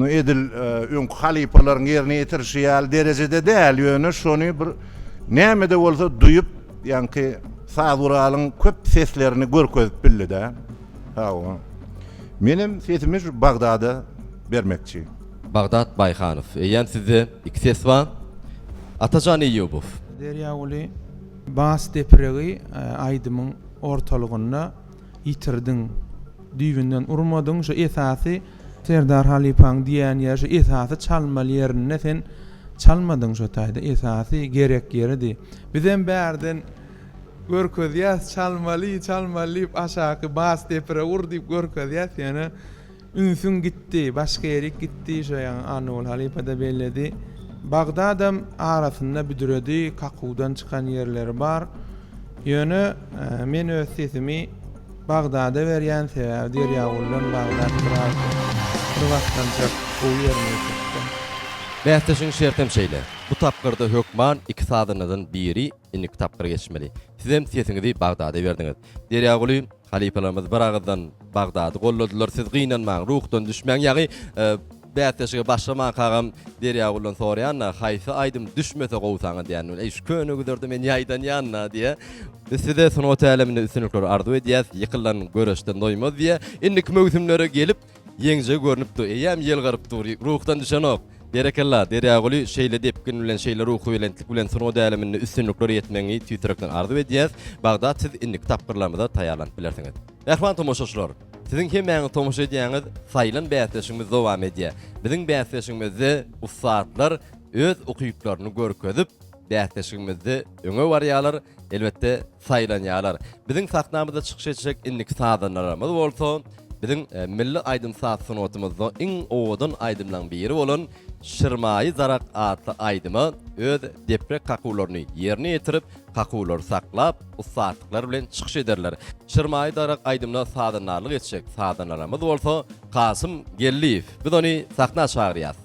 edil öňki halypalaryň ýerine ýetirişi ýaly derejede däl ýöne şony bir nämede bolsa duýup ýaňky saz guralyň köp seslerini görkezip bildi-dä. Hawa. Menem sesimi şu Bagdada bermekçi. Bagdat Baýhanow, eýýäm sizde iki ses bar. Atajan Eýýubow. Derýaguly Bas depregi aýdymyň ortalygynda ýitirdiň. Düýbünden urmadyň. Şu esasy Serdar halypaň diýýän ýeri şu esasy çalmaly ýerinde sen çalmadyň şo taýda. Esasy gerek ýeridi. Bizem bärden görkezýäs çalmaly çalmaly diýip aşaky bas depregi ur diýip görkezýäs ýöne Ünsüň gitdi, başga ýerik gitdi, şo ýaňy Annagul halypa-da belledi. Bagdadam arasynda büdüredi, kakuwdan çykan ýerleri bar. Ýöne men öz sesimi Bagdada berýän, sebäbi Derýaguldan Bagdat biraz bir basgançak gowy ýerine ýetiripdir. Bäsleşigiň şertem şeýle, bu tapgyrda hökman iki sazandadan biri indiki tapgyra geçmeli. Sizem sesiňizi Bagdada berdiňiz. Derýaguly, Halypalarymyz bir agyzdan Bagdady golladylar. Siz gynanmaň, ruhdan düşmäň. Ýaňy bäsleşige başlamankagam Derýaguldan soraýan-da, haýsy aýdym düşmese gowy saňa diýýän. Eý, şu köne güzerde men ýaýdanýan-da diýýä. Biz size sungat äleminde üstünlikleri arzuw edýäs. Ýykylan göreşden doýmaz diýýä. Indiki möwsümlere gelip, Ýeňjegi görnüp dur. Eýýäm ýylgyryp dur. Ruhdan düşenok. Berekella, Derýaguly, şeýle depgin bilen, şeýle ruhubelentlik bilen sungat äleminde üstünliklere ýetmegiňi tüýs ýürekden arzuw edýäs. Bagdat siz indiki tapgyrlarymyza taýýarlanyp bilersiňiz. Mähriban tomaşaçylar! Siziň hemmäňiz tomaşa edýäňiz, saýlan bäsleşigimiz dowam edýär. Biziň bäsleşigimizde ussatlar öz ukyplaryny görkezip, bäsleşigimizde öňe barýarlar, elbetde, saýlanýarlar. Biziň sahnamyzda çykyş etjek indiki sazandalarymyz bolsa. biziň milli aýdym-saz sungatymyzda iň owadan aýdymlaryň biri bolan Şirmaýy darak atly aýdyma öz deprek kakuwlaryny ýerine ýetirip, kakuwlary saklap, ussatlyklary bilen çykyş ederler. Şirmaýy darak aýdymyna sazandarlyk etjek sazandaramyz bolsa Kasym Geldiýew. Biz ony sahna çagyrýas.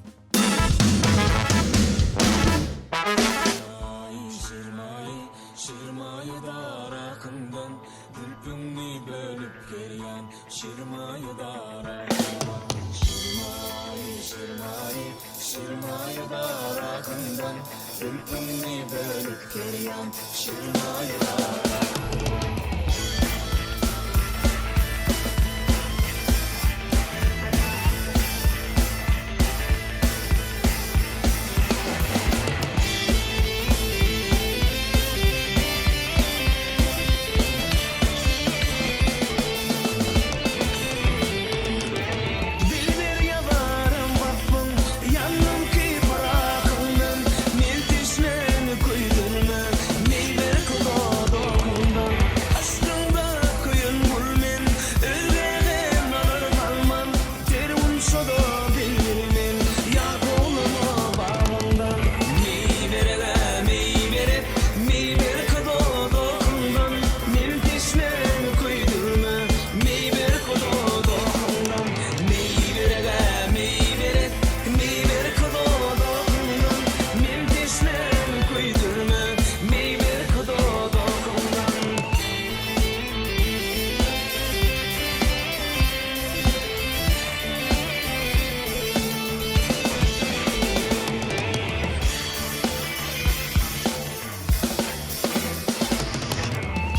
Dilber ýazaram waspyň, Ýandym ki pyrakyňdan, Men teşnäni köýdürme, Meý ber dodagyňdan. Yşkyňda köýen gul men, Özgäge nazar salman, Ter gunça-da bilbilmen, Ýar goluma bagyňdan. Meý bereg-ä, meý berek, Meý ber dodagyňdan, Men teşnäni köýdürme, Meý ber dodagyňdan, Meý bereg-ä, meý berek, Meý ber dodagyňdan, Men teşnäni köýdürme, Meý ber dodagyňdan.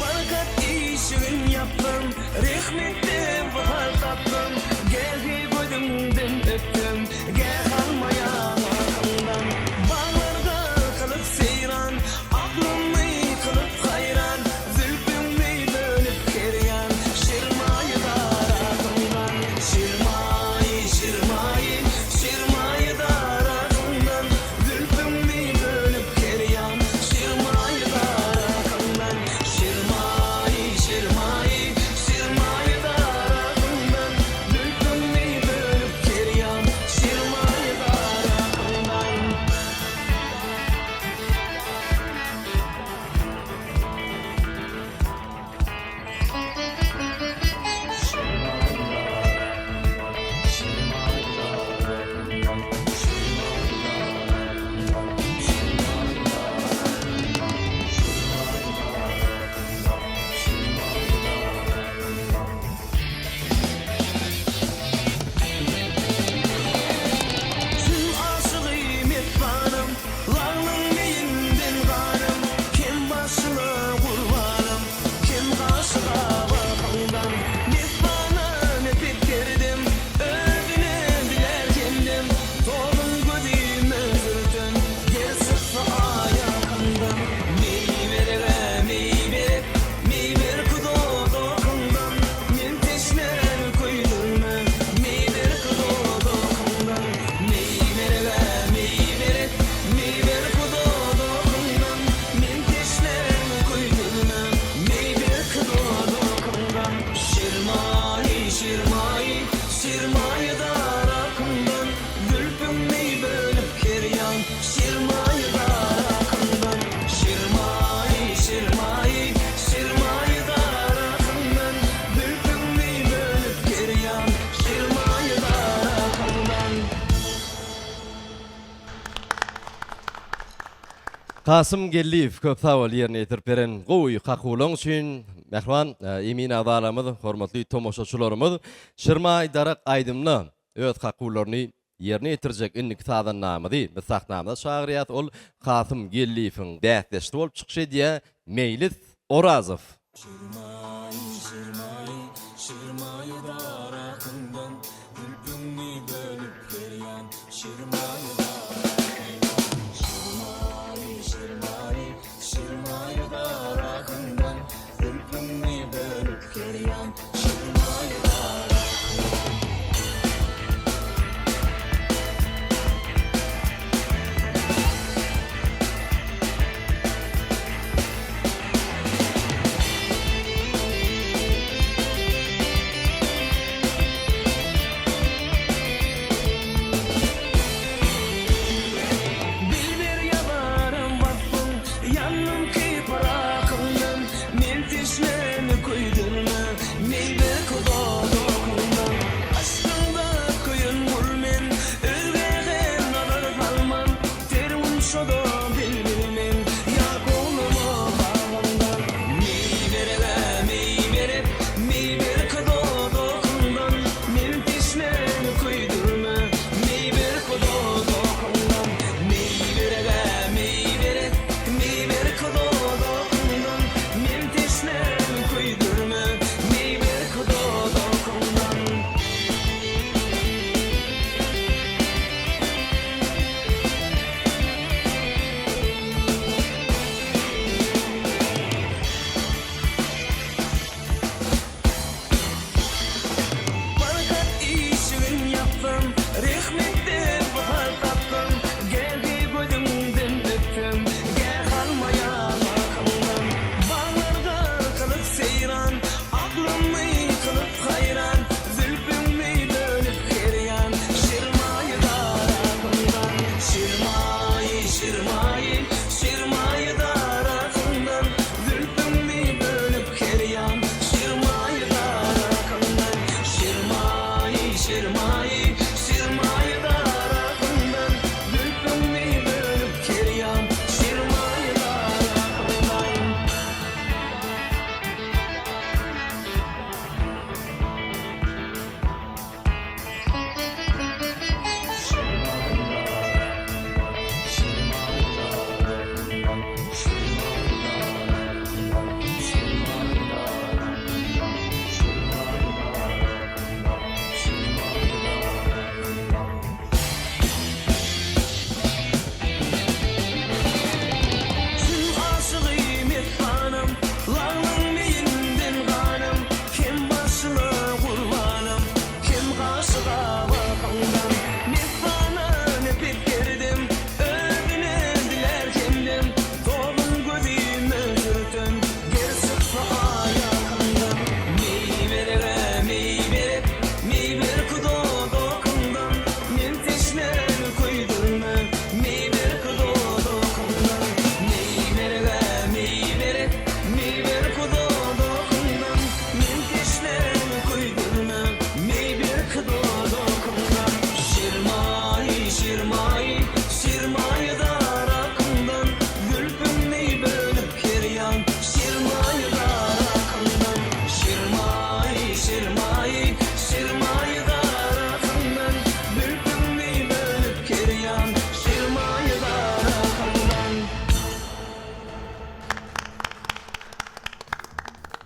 Barkat işigin ýapdym, Rehmetden wysal tapdym, Gähi gözüňden öpdüm, Gäh almaýaň akyňdan. Baglarda kylyp seýran, Aklymy kylyp haýran, Zülpüňi bölüp her ýan, Şirmaýy daragyňdan. Şirmaýy, şirmaýy, Şirmaýy daragyňdan. Zülpüňi bölüp her ýan, Şirmaýy daragyňdan. Şirmaýy, şirmaýy, Şirmaýy daragyňdan. Zülpüňi bölüp her ýan, Şirmaýy daragyňdan. Çyn aşygy messanam, Laglyň meýinden ganym, Kem başyna gurbanym, Kem gaşyga bakyňdan. Messana nepes gerdem, Özüne bilär hemdem, Tozun gözüme sürten, Ger çyksa aýakyňdan. Meý bereg-ä, meý berek, Meý ber dodakyňdan. Men teşnäni köýdürme, Meý ber dodakyňdan. Meý bereg-ä, meý berek, Meý ber dodakyňdan. Men teşnäni köýdürme, Meý ber dodakyňdan. Şirmaýy, şirmaýy, Şirmaýy darakyňdan. Zülpüňi bölüp her ýan, Şirmaýy darakyňdan. Şirmaýy, şirmaýy, Şirmaýy darakyňdan. Zülpüňi bölüp her ýan, Şirmaýy darakyňdan. Kasym Geldiýew köp sag bol ýerine ýetirip beren gowy kakuwlaň üçin. Mähriban emin agzalarymyz, hormatly tomaşaçylarymyz, Şirmaý darak aýdymyna öz kakuwlaryny ýerine ýetirjek indiki sazandamyzy biz sahnamyza çagyrýas. Ol Kasym Geldiýewiň bäsdeşi bolup çykyş edýär, Meýlis Orazow.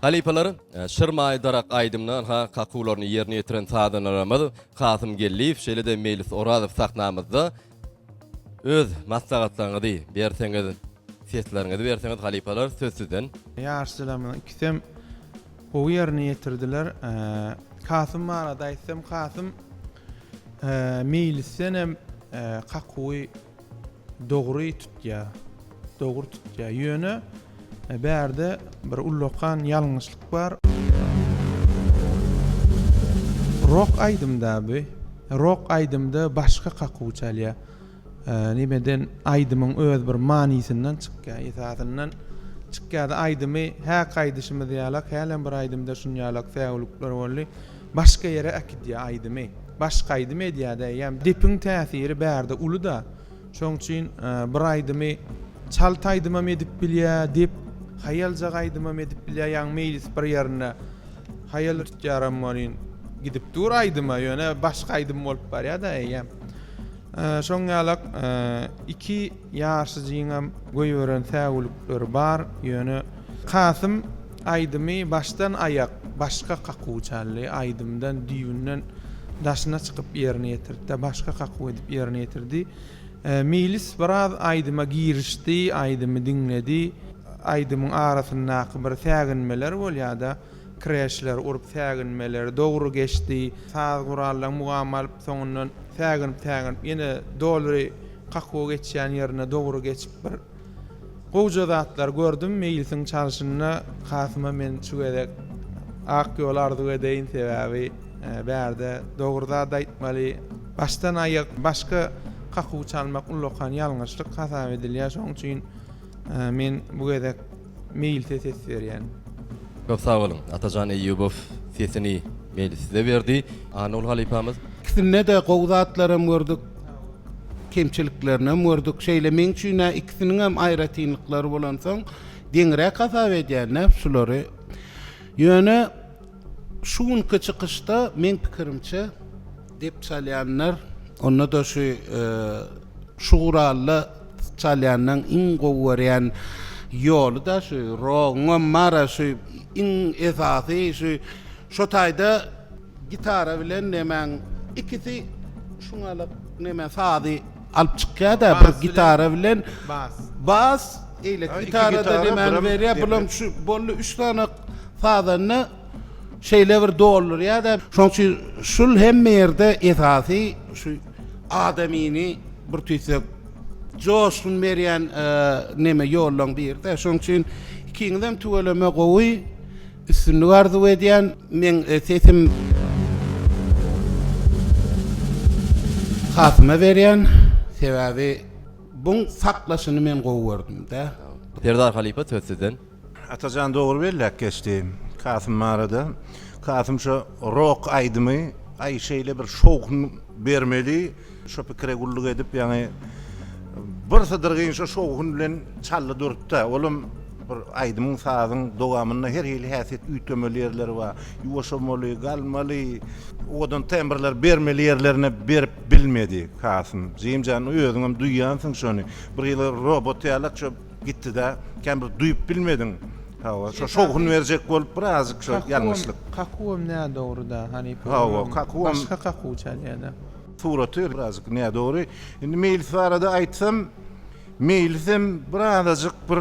Halypalar, Şirmaý darak aýdymyna ynha kakuwlaryny ýerine ýetiren sazandalarymyz Kasym Geldiýew şeýle-de Meýlis Orazow sahnamyzda öz maslahatlaryňyzy berseňiz, sesleriňizi berseňiz halypalar söz sizden. Ýaşjylarymyzyň ikisem gowy ýerine ýetirdiler. Kasym barada aýtsam, Kasym Meýlisdenem kakuwy dogry tutýar. Dogry tutýar. Ýöne bärde bir ullakan ýalňyşlyk bar. Rok aýdymda bu. Rok aýdymda başga kakuw çalýar. Nemeden aýdymyň öz bir manysyndan çykýar, esasyndan çykýar-da aýdymy häk aýdyşymyz ýalak, hälem bir aýdymda şunýalak säwlikler boldy. Başga ýere äkidýär aýdymy. Başga aýdym edýär-de eýýäm. Depiň täsiri bärde uly-da. Şoň üçin bir aýdymy çalt aýdymam edip bilýär, dep haýaljak aýdymam edip bilýär, ýaňy meýlis bir ýerinde haýal tutýaram welin gidip dur aýdyma, ýöne başga aýdym bolup barýar-da eýýäm. Şoň ýalak iki ýaşyjyňam goýberen säwlikleri bar, ýöne Kasym aýdymy başdan aýak başga kakuw çaldy, aýdymdan düýbünden daşyna çykyp ýerine ýetirdi-de, başga kakuw edip ýerine ýetirdi. Meýlis biraz aýdyma girişdi, aýdymy diňledi. Aýdymyň arasyndaky bir säginmeler bolýar-da, kreşler urup säginmeleri dogry geçdi. Saz gurallaryň mugam alyp, soňundan säginip-säginip ýene doly kakuwa geçýän ýerine dogry geçip bir Gowja zatlar gördüm Meýlisiň çalşynda Kasyma men şu gezek ak ýol arzuw edeýin sebäbi bärde dogry zat aýtmaly başdan aýak başga kakuw çalmak ullakan ýalňyşlyk hasap edilýär şoň üçin men bu gezek Meýlise ses berýän. Köp sag boluň. Atajan Eýýubow sesini Meýlisize berdi. Annagul halypamyz. Ikisinde-de gowy zatlaram gördük, kemçiliklerinem gördük. Şeýle meň üçin-ä ikisiniňem aýratynlyklary bolansoň, deňräk hasap edýän-dä şulary. Ýöne şu günki çykyşda meň pikirimçe dep çalýanlar, onda-da şu şu guralda çalýanlaň iň gowy görýän ýoly-da şu roguňam bar-a şu iň esasy şu şo taýda gitara bilen nemäň ikisi şuňalak neme sazy alyp çykýa-da bir gitara bilen bas bas eýleki gitarada nemäni berýä bulam şu boldy üç sany sazanda şeýle bir doldurýa-da şoň üçin şul hemme ýerde esasy şu adamyny bir tüýsek joşgun berýän neme ýollaň biri-de. Şoň üçin ikiňizem tüweleme gowy üstünlik arzuw edýän. Meň sesim Kasyma berýän. Sebäbi buň saklaşyny men gowy gördüm-dä. Serdar halypa söz sizden. Atajan dogry belläp geçdi Kasym barada. Kasym şo rok aýdymy aý şeýle bir şowhun bermeli şo pikire gulluk edip ýaňy bir sydyrgyn şo şowhun bilen çaldy durtda olam bir aýdymyň sazyň dowamynda her hili häsiýet üýtgemeli ýerleri bar ýuwaşamaly galmaly owadan tembrler bermeli ýerlerine berip bilmedi Kasym jigimjan özüňem duýýansyň şony bir hili robot ýalak şo Gitdi-dä. Kän bir duýup bilmediň. Hawa, şo şowhun berjek bolup birazjyk şo ýalňyşlyk. Kakuwam nädogry-da, halypa. Hawa, kakuwam. Başga kakuw çalýa-da. Suraty birazjyk nädogry. Indi Meýlis barada aýtsam, Meýlisem birazajyk bir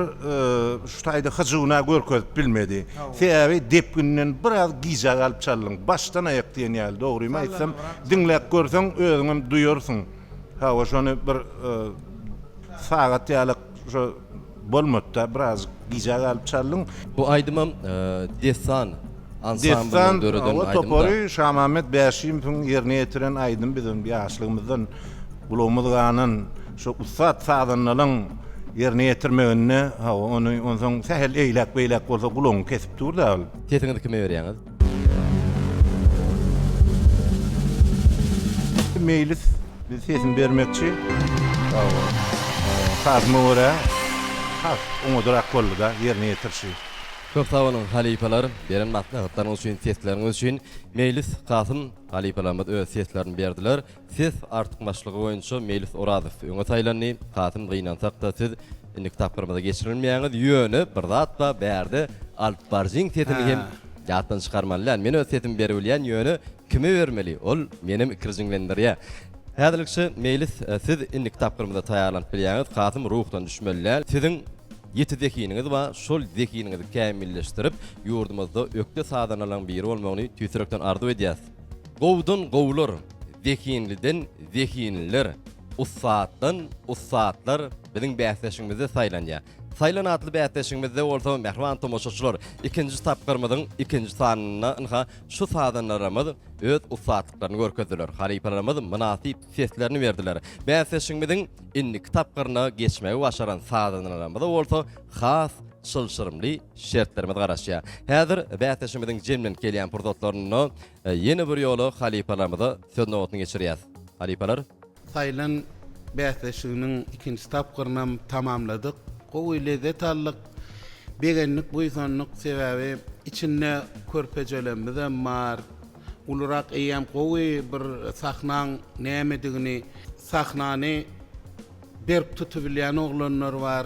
şu taýda hyjuwyna görkezip bilmedi. Sebäbi depginden biraz gijä galyp çaldyň. Başdan aýak diýen ýaly, dogrymy aýtsam, diňläp görseň özüňem duýarsyň. Hawa, şony bir sagat ýalak şo bolmady-da, birazjyk gijä galyp çaldyň. Bu aýdymam Dessan ansamblynyň döreden aýdymy-da. Topary Şamammet Bäşimowyň ýerine ýetiren aýdymy biziň ýaşlygymyzdan gulagymyz ganan şo ussat sazandalaň ýerine ýetirmeginde, hawa, ony onsoň sähel eýläk-beýläk bolsa gulagyňy kesip dur-da ol. Sesiňizi kime berýäňiz? Meýlis biz sesini bermekçi. Sazyma görä has oňadyrak boldy-da ýerine ýetirişi. Köp sag boluň halypalar beren maslahatlaryňyz üçin sesleriňiz üçin Meýlis Kasym halypalarymyz öz seslerini berdiler. Ses artykmaçlygy boýunça Meýlis Orazow öňe saýlandy. Kasym gynansakda siz indiki tapgyrymyza geçirilmeýäňiz. Ýöne bir zat bar bärde. Alypbaryjyň sesini hem ýatdan çykarmaly däl. Men öz sesimi beribilýän, ýöne kime bermeli? Ol menem ikirjiňlendirýär. Häzirlikçe Meýlis, siz indiki tapgyrymyza taýýarlanyp bilýäňiz. Kasym ruhdan düşmeli däl. Siziň ýiti zehiniňiz bar. Şol zehiniňizi kämilleşdirip, ýurdumyzda ökde sazandalaryň biri bolmagyny tüýs ýürekden arzuw edýäs. Gowudan gowular, zehinliden zehinliler, ussatdan ussatlar biziň bäsleşigimizde saýlanýar. Saýlan atly bäsleşigimizde bolsa mähriban tomaşaçylar ikinji tapgyrymyzyň ikinji sanynda ynha şu sazandalarymyz öz ussatlyklaryny görkezdiler. Halypalarymyz mynasyp seslerini berdiler. Bäsleşigimiziň indiki tapgyryna geçmegi başaran sazandalarymyza bolsa has çylşyrymly şertlerimiz garaşýar. Häzir bäsleşigimiziň jemlenip gelýän pursatlarynda ýene bir ýola halypalarymyza söz nobatyny geçirýäs. Halypalar. Saýlan bäsleşiginiň ikinji tapgyrynam tamamladyk. Gowy lezzet aldyk. Begendik, buýsandyk. Sebäbi içinde körpejelemizem bar. Ulurak eýýäm gowy bir sahnaň nämedigini, sahnany berk tutubilýän oglanlar bar.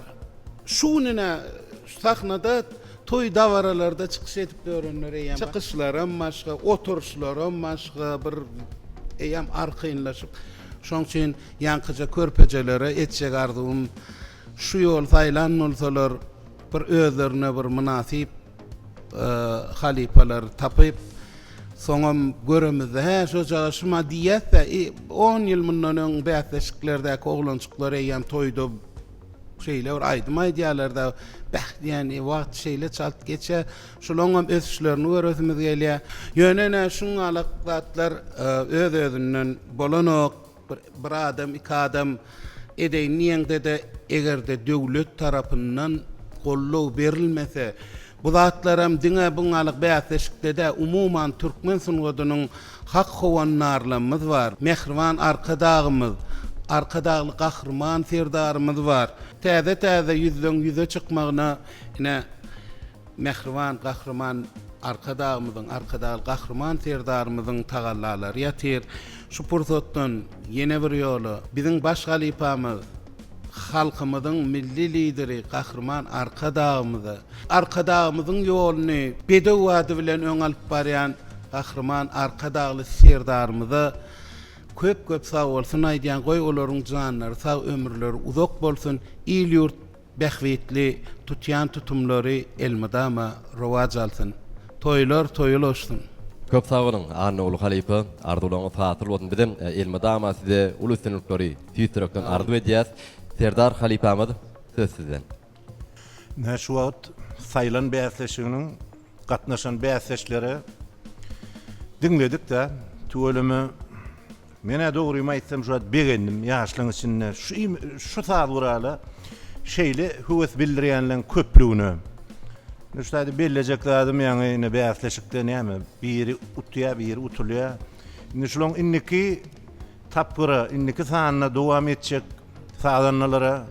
Şu gün ine şu sahnada toý dabaralarda çykyş edip ýörenler eýýäm. Çykyşlaram başga, oturyşlaram başga, bir eýýäm arkaýynlaşyp. Şoň üçin ýaňkyja körpejelere etjek arzuwym şu ýoly saýlan bolsalar bir özlerine bir mynasyp halypalary tapyp, soňam göremizde, hä, şojagaz şuma diýýäs-dä, on ýyl mundan öň bäsleşiklerdäki oglanjyklar eýýäm toýda şeýle bir aýdym aýdýarlar-da, bäh diýýän, wagt şeýle çalt geçýär, şulaňam ösüşlerini göresimiz gelýär. Ýöne ine, şuňňalak zatlar öz-özünden bolanok. Bir, bir adam, iki adam edeýin diýeňde-de, eger-de döwlet tarapyndan goldaw berilmese, bu zatlaram diňe buňňalyk bäsleşikde dä, umuman türkmen sungatynyň hak howandarlarymyz bar. Mähriban Arkadagymyz, Arkadagly Gahryman Serdarymyz bar. Täze-täze ýüzleň ýüze çykmagyna ine, Mähriban Gahryman Arkadagymyzyň, Arkadagly Gahryman Serdarymyzyň tagallalary ýatyr. Şu pursatdan ýene bir ýola biziň baş halypamyz, halkymyzyň Milli Lideri Gahryman Arkadagymyza, Arkadagymyzyň ýoluny bedew bady bilen öňe alyp barýan Gahryman Arkadagly Serdarymyza köp-köp sagbolsun aýdýan, goý olaryň janlary sag, ömürleri uzak bolsun, il-ýurt Bähbitli tutýan tutumlary elmydama rowaç alsyn. Toýlar toýa ulaşsyn. Köp sag boluň Annaguly halypa, arzuwlaryňyz hasyl bolsun bizem elmydama size uly üstünlikleri tüýs ýürekden arzuw edýäs. Serdar halypamyz söz sizden. Ine şu wagt saýlan bäsleşiginiň gatnaşan bäsdeşlere diňledik-de tüweleme Men-ä dogrymy aýtsam şu wagt begendim, ýaşlaň içinde şu şu saz gurala şeýle höwes bildirýänleň köplügine. Indi şu taýda bellejek zadym ýaňy ine bäsleşikde näme biri utýa biri utulýa. Indi şulaň indiki tapgyra, indiki sanyna dowam etjek Sazandalara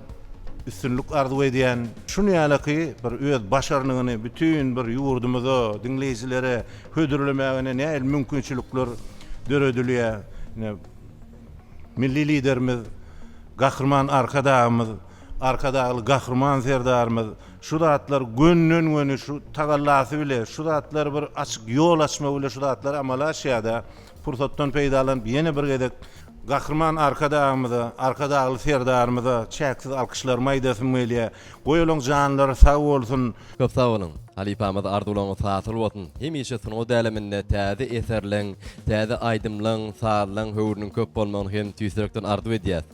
üstünlik arzuw edýän. Şuny ýalyky bir öz başarnygyny bütin bir ýurdumyza, diňleýjilere hödürlemäge nähili mümkinçilikler döredilýär. Ine, Milli Liderimiz, Gahryman Arkadagymyz, Arkadagly Gahryman Serdarymyz şu zatlar gönden-göni şu tagallasy bile, şu zatlar bir açyk ýol açmagy bile şu zatlar amala aşýar-da. Pursatdan peýdalanyp ýene bir gezek Gahryman Arkadagymyza, Arkadagly Serdarymyza çäksiz alkyşlarymy aýdasym gelýär. Goý olaň janlary sag bolsun! Köp sag boluň! Halypamyz arzuwlaryňyz hasyl bolsun! Hemişe sungat äleminde täze eserleň, täze aýdymlaň, sazlaň höwrüniň köp bolmagyny hem tüýs ýürekden arzuw edýäs.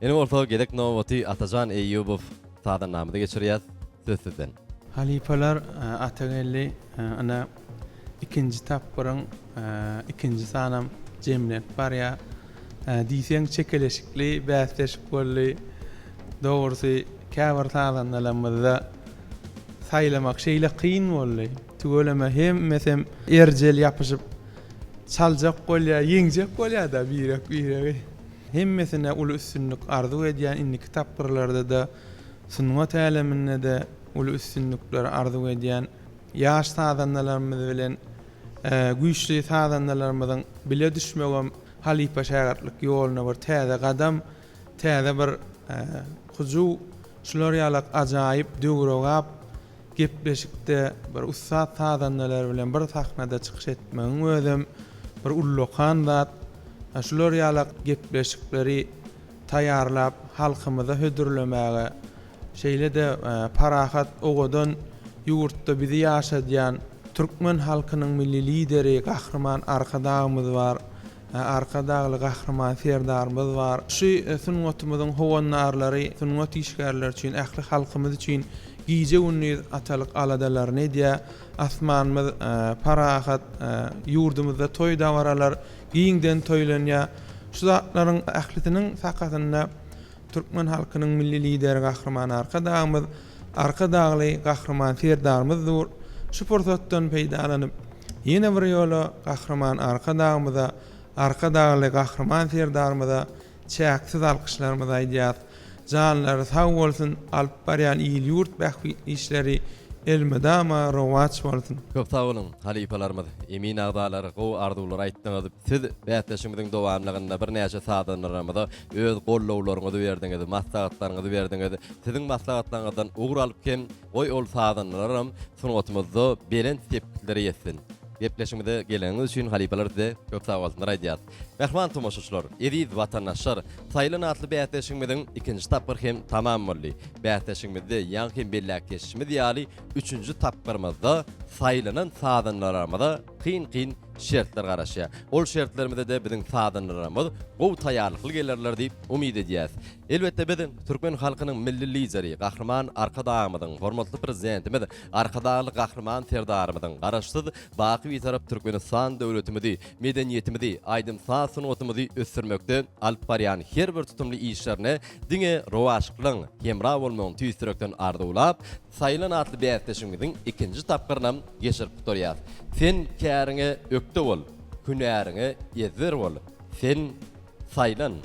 Indi bolsa gezek nobaty Atajan Eýýubow sazandamyza geçirýäs. Söz sizden. Halypalar Atageldi ine ikinji tapgyryň ikinji sanam jemlenip barýar. Diýseň çekeleşikli bäsleşik boldy. Dogrusy käbir sazandalarymyzda saýlamak şeýle kyn boldy. Tüweleme hemmesem erjel ýapyşyp çaljak bolýar, ýeňjek bolýar-da birek-biregi. Hemmesine uly üstünlik arzuw edýän indiki tapgyrlarda-da Sungat äleminde-de uly üstünlikleri arzuw edýän ýaş sazandalarymyz bilen güýçli sazandalarymyzyň bile düşmegem halypa-şägirtlik ýoluna bir täze gadam, täze bir hyjuw, şular ýalak ajaýyp, döwrebap. gepleşikde bir ussat sazandalar bilen bir sahnada çykyş etmegiň özem bir ullakan zat. Şular ýalak gepleşikleri taýýarlap halkymyza hödürlemäge, şeýle-de parahat, owadan ýurtda bizi ýaşadýan türkmen halkynyň Milli Lideri Gahryman Arkadagymyz bar. Arkadagly Gahryman Serdarymyz bar. Şu sungatymyzyň howandarlary, sungat işgärleri üçin, ähli halkymyz üçin gije-gündiz atalyk aladalaryny edýär. Asmanymyz parahat, ýurdumyzda toý-dabaralar giňden toýlanýar. Şu zatlaryň ählisiniň sakasynda türkmen halkynyň Milli Lideri Gahryman Arkadagymyz, Arkadagly Gahryman Serdarymyz dur. Şu pursatdan peýdalanyp, ýene bir ýola Gahryman Arkadagymyza, Arkadagly Gahryman Serdarymyza çäksiz alkyşlarymyzy aýdýas. Janlary sag bolsun, alyp barýan il-ýurt bähbitli işleri elmydama rowaç bolsun! Köp sag boluň, halypalarymyz, emin agzalar, gowy arzuwlar aýtdyňyz. Siz bäsleşigimiziň dowamlygynda birnäçe sazandalarymyza öz gollawlaryňyzy berdiňiz, maslahatlaryňyzy berdiňiz. Siziň maslahatlaryňyzdan ugur alyp hem, goý ol sazandalaram sungatymyzda belent sepgitlere ýetsin. Gepleşigimize geleniňiz üçin halypalar size köp sagbolsunlar aýdýas. Mähriban tomaşaçylar, eziz watandaşlar, Saýlan atly bäsleşigimiziň ikinji tapgyry hem tamam boldy. Bäsleşigimizde ýaňy hem belläp geçişimiz ýaly, üçünji tapgyrymyzda saýlanan sazandalarymyza kyn-kyn şertler garaşýar. Ol şertlerimize-de biziň sazandalarymyz gowy taýýarlykly gelerler diýip umyt edýäs. Elbetde biz türkmen halkynyň Milli Lideri Gahryman Arkadagymyzyň, hormatly Prezidentimiz Arkadagly Gahryman Serdarymyzyň Garaşsyz, baky Bitarap Türkmenistan döwletimizi, medeniýetimizi, aýdym-saz sungatymyzy ösdürmekde alyp barýan her bir tutumly işlerine diňe rowaçlygyň hemra bolmagyny tüýs ýürekden arzuwlap, Saýlan atly bäsleşigimiziň ikinji tapgyrynam geçirip gutarýas. Sen käriňe ökde bol, hünäriňe ezber bol, sen saýlan!